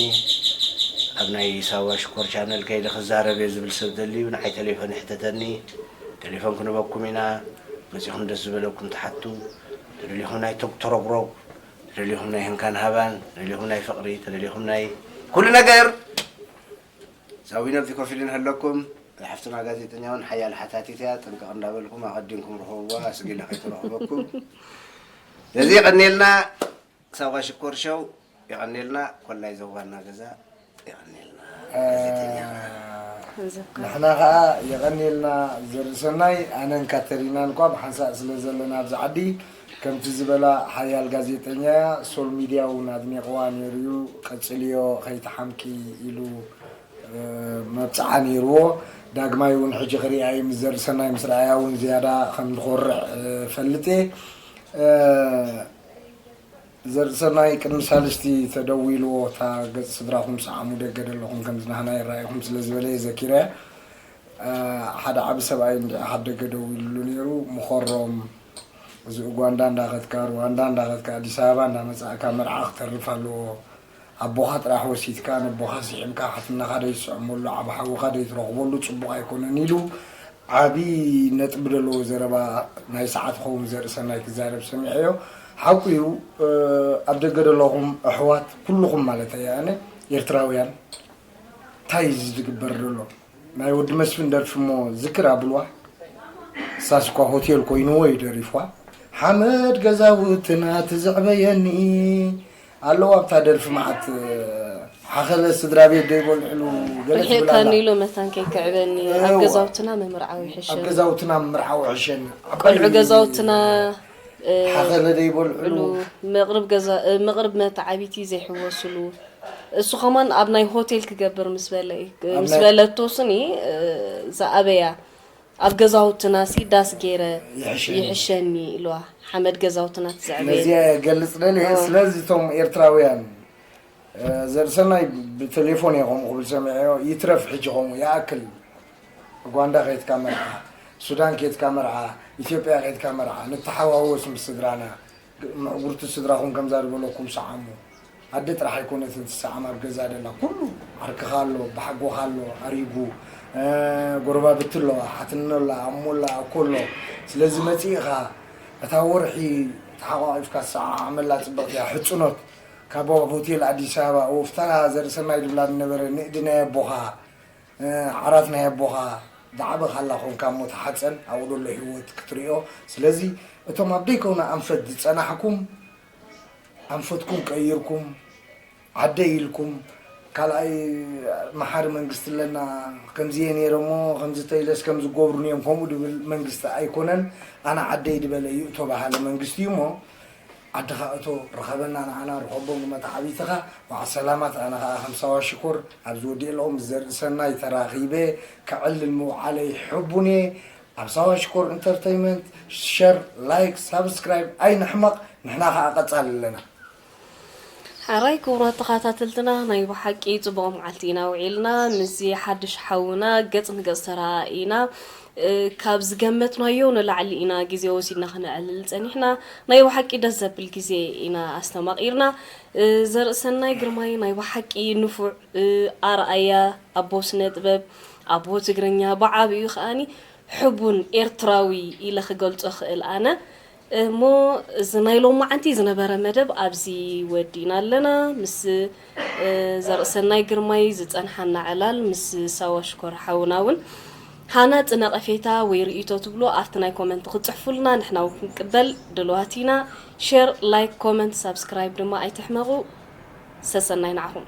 ኣብ ናይ ሳዋ ሽኮር ቻነል ከይደ ክዛረብ እየ ዝብል ሰብ ተልዩ ንዓይ ቴሌፎን ይሕተተኒ። ቴሌፎን ክንበኩም ኢና። መፂኹም ደስ ዝበለኩም ትሓቱ። ተደሊኹም ናይ ቶክ ተረግረግ፣ ተደሊኹም ናይ ህንካን ሃባን፣ ተደሊኹም ናይ ፍቕሪ፣ ተደሊኹም ናይ ኩሉ ነገር ሳዊኖ ኣብዚ ኮፍ ኢሉ ንሃለኩም። ሓፍትና ጋዜጠኛ እውን ሓያል ሓታቲት እያ፣ ጥንቅቕ እንዳበልኩም ኣቐዲምኩም ርኸብዋ፣ ኣስጊለ ከይትረኽበኩም። ስለዚ የቐንየልና ሳዋ ሽኮር ሸው፣ የቐንየልና ኮላይ ዘዋና ገዛ፣ የቐንየልና ጋዜጠኛ። ንሕና ከዓ የቐንየልና ዘርእሰናይ። ኣነን ካተሪናን እኳ ብሓንሳእ ስለ ዘለና ኣብዚ ዓዲ፣ ከምቲ ዝበላ ሓያል ጋዜጠኛ እያ። ሶል ሚድያ እውን ኣድኒቕዋ ነይሩ እዩ። ቀጽልዮ ከይትሓምቂ ኢሉ መብፅዓ ነይርዎ። ዳግማይ እውን ሕጂ ክሪኣ እዩ፣ ምስ ዘርእሰናይ ምስ ረኣያ እውን ዝያዳ ከም ንኾርዕ እፈልጥ እየ። ዘርእሰናይ ቅድሚ ሳልስቲ ተደዊልዎ፣ እታ ገፅ ስድራኹም ሰዓሙ ደገ ደለኹም ከምዚ ናህና ይረኣይኹም ስለ ዝበለ እየ ዘኪረያ። ሓደ ዓቢ ሰብኣይ እንድዒ ካብ ደገ ደዊሉሉ ነይሩ፣ ምኾሮም፣ እዚ ኡጋንዳ እንዳኸድካ፣ ሩዋንዳ እንዳኸድካ፣ ኣዲስ ኣበባ እንዳመፃእካ መርዓ ክተርፍ ኣለዎ። ኣቦኻ ጥራሕ ወሲድካ፣ ነቦኻ ስዒምካ፣ ሓትናኻ ደይትስዕመሉ፣ ዓቢ ሓውኻ ደይትረኽበሉ ፅቡቕ ኣይኮነን ኢሉ ዓቢ ነጥቢ ዘለዎ ዘረባ ናይ ሰዓት ኸውን ዘርእሰናይ ክዛረብ ሰሚዐዮ። ሓቁ እዩ። ኣብ ደገ ዘለኹም ኣሕዋት ኩልኹም ማለት እየ ኣነ ኤርትራውያን እንታይ እዩ ዝግበር ዘሎ? ናይ ወዲ መስፍን ደርፊ እሞ ዝክር ኣብልዋ። እሳስ እኳ ሆቴል ኮይንዎ እዩ ደሪፍዋ። ሓመድ ገዛውትና ትዝዕበየኒ ኣለዋ ኣብታ ደርፊ መዓት ሓኸለ ስድራ ቤት ደይበልዕሉ ገለ ትብል ኣላ። ርሒቕካኒ ኢሎ መታን ከይክዕበኒ ኣብ እዋ። ገዛውትና ምምርዓው ኣብ ይሕሸኒ። ገዛውትና ምርዓው ሕሸኒ። ቆልዑ ገዛውትና እ፣ ሓኸለ ደይበልዕሉ ሉ መቕርብ ገዛ እ፣ መቕርብ መተዓቢቲ ዘይሕወስሉ እሱ ከማን ኣብ ናይ ሆቴል ክገብር ምስ በለ እዩ። ኣብ ምስ ናይ- በለቶ ስኒ እ፣ ዝኣበያ ኣብ ገዛውትና ሲ ዳስ ገይረ ይሕሸኒ። ይሕሸኒ ኢልዋ። ሓመድ ገዛውትና ትዘዕበየ ነዚኣ የገልፅ ደልየ። ስለዚ እቶም ኤርትራውያን እ፣ ዘርእሰናይ ብቴሌፎን እየ ከምኡ ክብል ሰሚዐዮ። ይትረፍ ሕጂ ከምኡ ይኣክል ኡጋንዳ ከየትካ መርዓ፣ ሱዳን ከየትካ መርዓ፣ ኢትዮጵያ ከየትካ መርዓ ንተሓዋወስ ምስ ስድራና። ምዕጉርቲ ስድራኹም ከምዛ ዝበለኩም ሰዓሙ። ኣደ ጥራሕ ኣይኮነትን ትሰዓም ኣብ ገዛ ደላ ኩሉ ዓርክኻ ኣሎ፣ ብሓጎኻ ኣሎ ኣሪጉ፣ እ፣ ጎረባብቲ ኣለዋ፣ ሓትኖ ኣላ፣ ኣሞ ኣላ፣ ኣኮ ኣሎ። ስለዚ መፂእኻ እታ ወርሒ ተሓቋቒፍካ ትሰዓዓመላ ፅብቕቲ እያ። ሕፅኖት ካብ ሆቴል ኣዲስ ኣበባ ወፍታ ዘርእሰናይ ድብላ ዝነበረ ንእዲ ናይ ኣቦኻ ዓራት ናይ ኣቦኻ ዝዓበኻላ ኾንካ እሞ ተሓፀን ኣብኡ ደሎ ህይወት ክትሪኦ። ስለዚ እቶም ኣብ ደይከውና ኣንፈት ዝፀናሕኩም ኣንፈትኩም ቀይርኩም ዓደይ ኢልኩም ካልኣይ መሓሪ መንግስቲ ኣለና፣ ከምዚ እየ ነይረ እሞ ከምዚ ተይለስ ከምዚ ገብሩኒ እዮም ከምኡ ድብል መንግስቲ ኣይኮነን። ኣነ ዓደይ ድበለ ይእቶ በሃሊ መንግስቲ እዩ እሞ ዓድኻ እቶ ርኸበና፣ ንዓና ርኸቦም ንመተዓቢትኻ። በዓል ሰላማት፣ ኣነ ኸዓ ከም ሳዋ ሽኮር ኣብዚ ወዲኤ ኣለኹ ምስ ዘርእሰናይ ተራኺበ ከዕልል ምውዓለይ ሕቡን እየ። ኣብ ሳዋ ሽኮር ኢንተርተይመንት ሸር፣ ላይክ፣ ሳብስክራይብ ኣይንሕመቕ፣ ንሕና ኸዓ ቀጻሊ ኣለና። ሕራይ ክቡራት ተኸታተልትና፣ ናይ ብሓቂ ጽቡቕ መዓልቲ ኢና ውዒልና። ምስዚ ሓድሽ ሓውና ገጽ ንገጽ ተረኣኢና። እ፣ ካብ ዝገመትናዮ ንላዕሊ ኢና ግዜ ወሲድና ክነዕልል ጸኒሕና። ናይ ብሓቂ ደስ ዘብል ግዜ ኢና ኣስተማቒርና። እ፣ ዘርእሰናይ ግርማይ ናይ ብሓቂ ንፉዕ፣ እ፣ ኣርኣያ ኣቦ ስነ ጥበብ፣ ኣቦ ትግርኛ፣ ብዓቢኡ ከኣኒ ሕቡን ኤርትራዊ ኢለ ክገልጾ ክእል ኣነ። እሞ እዚ ናይ ሎማዓንቲ ዝነበረ መደብ ኣብዚ ወዲእና ኣለና። ምስ፣ እ፣ ዘርእሰናይ ግርማይ ዝጸንሓና ዕላል ምስ ሳዋ ሽኮር ሓውና እውን ሃናጺ ነቐፌታ ወይ ርእይቶ ትብሉ ኣብቲ ናይ ኮመንት ክትጽሕፉልና ንሕና እውን ክንቅበል ድልዋት ኢና። ሸር፣ ላይክ፣ ኮመንት፣ ሳብስክራይብ ድማ ኣይትሕመቑ። ሰሰናይ ንዓኹም።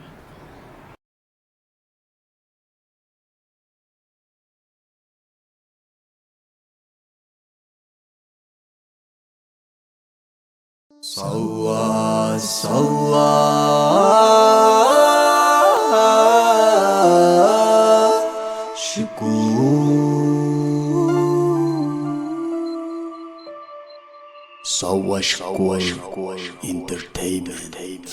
ሳዋ ሳዋ ሽኮር፣ ሳዋ ሽኮር ኢንተርተይመንት።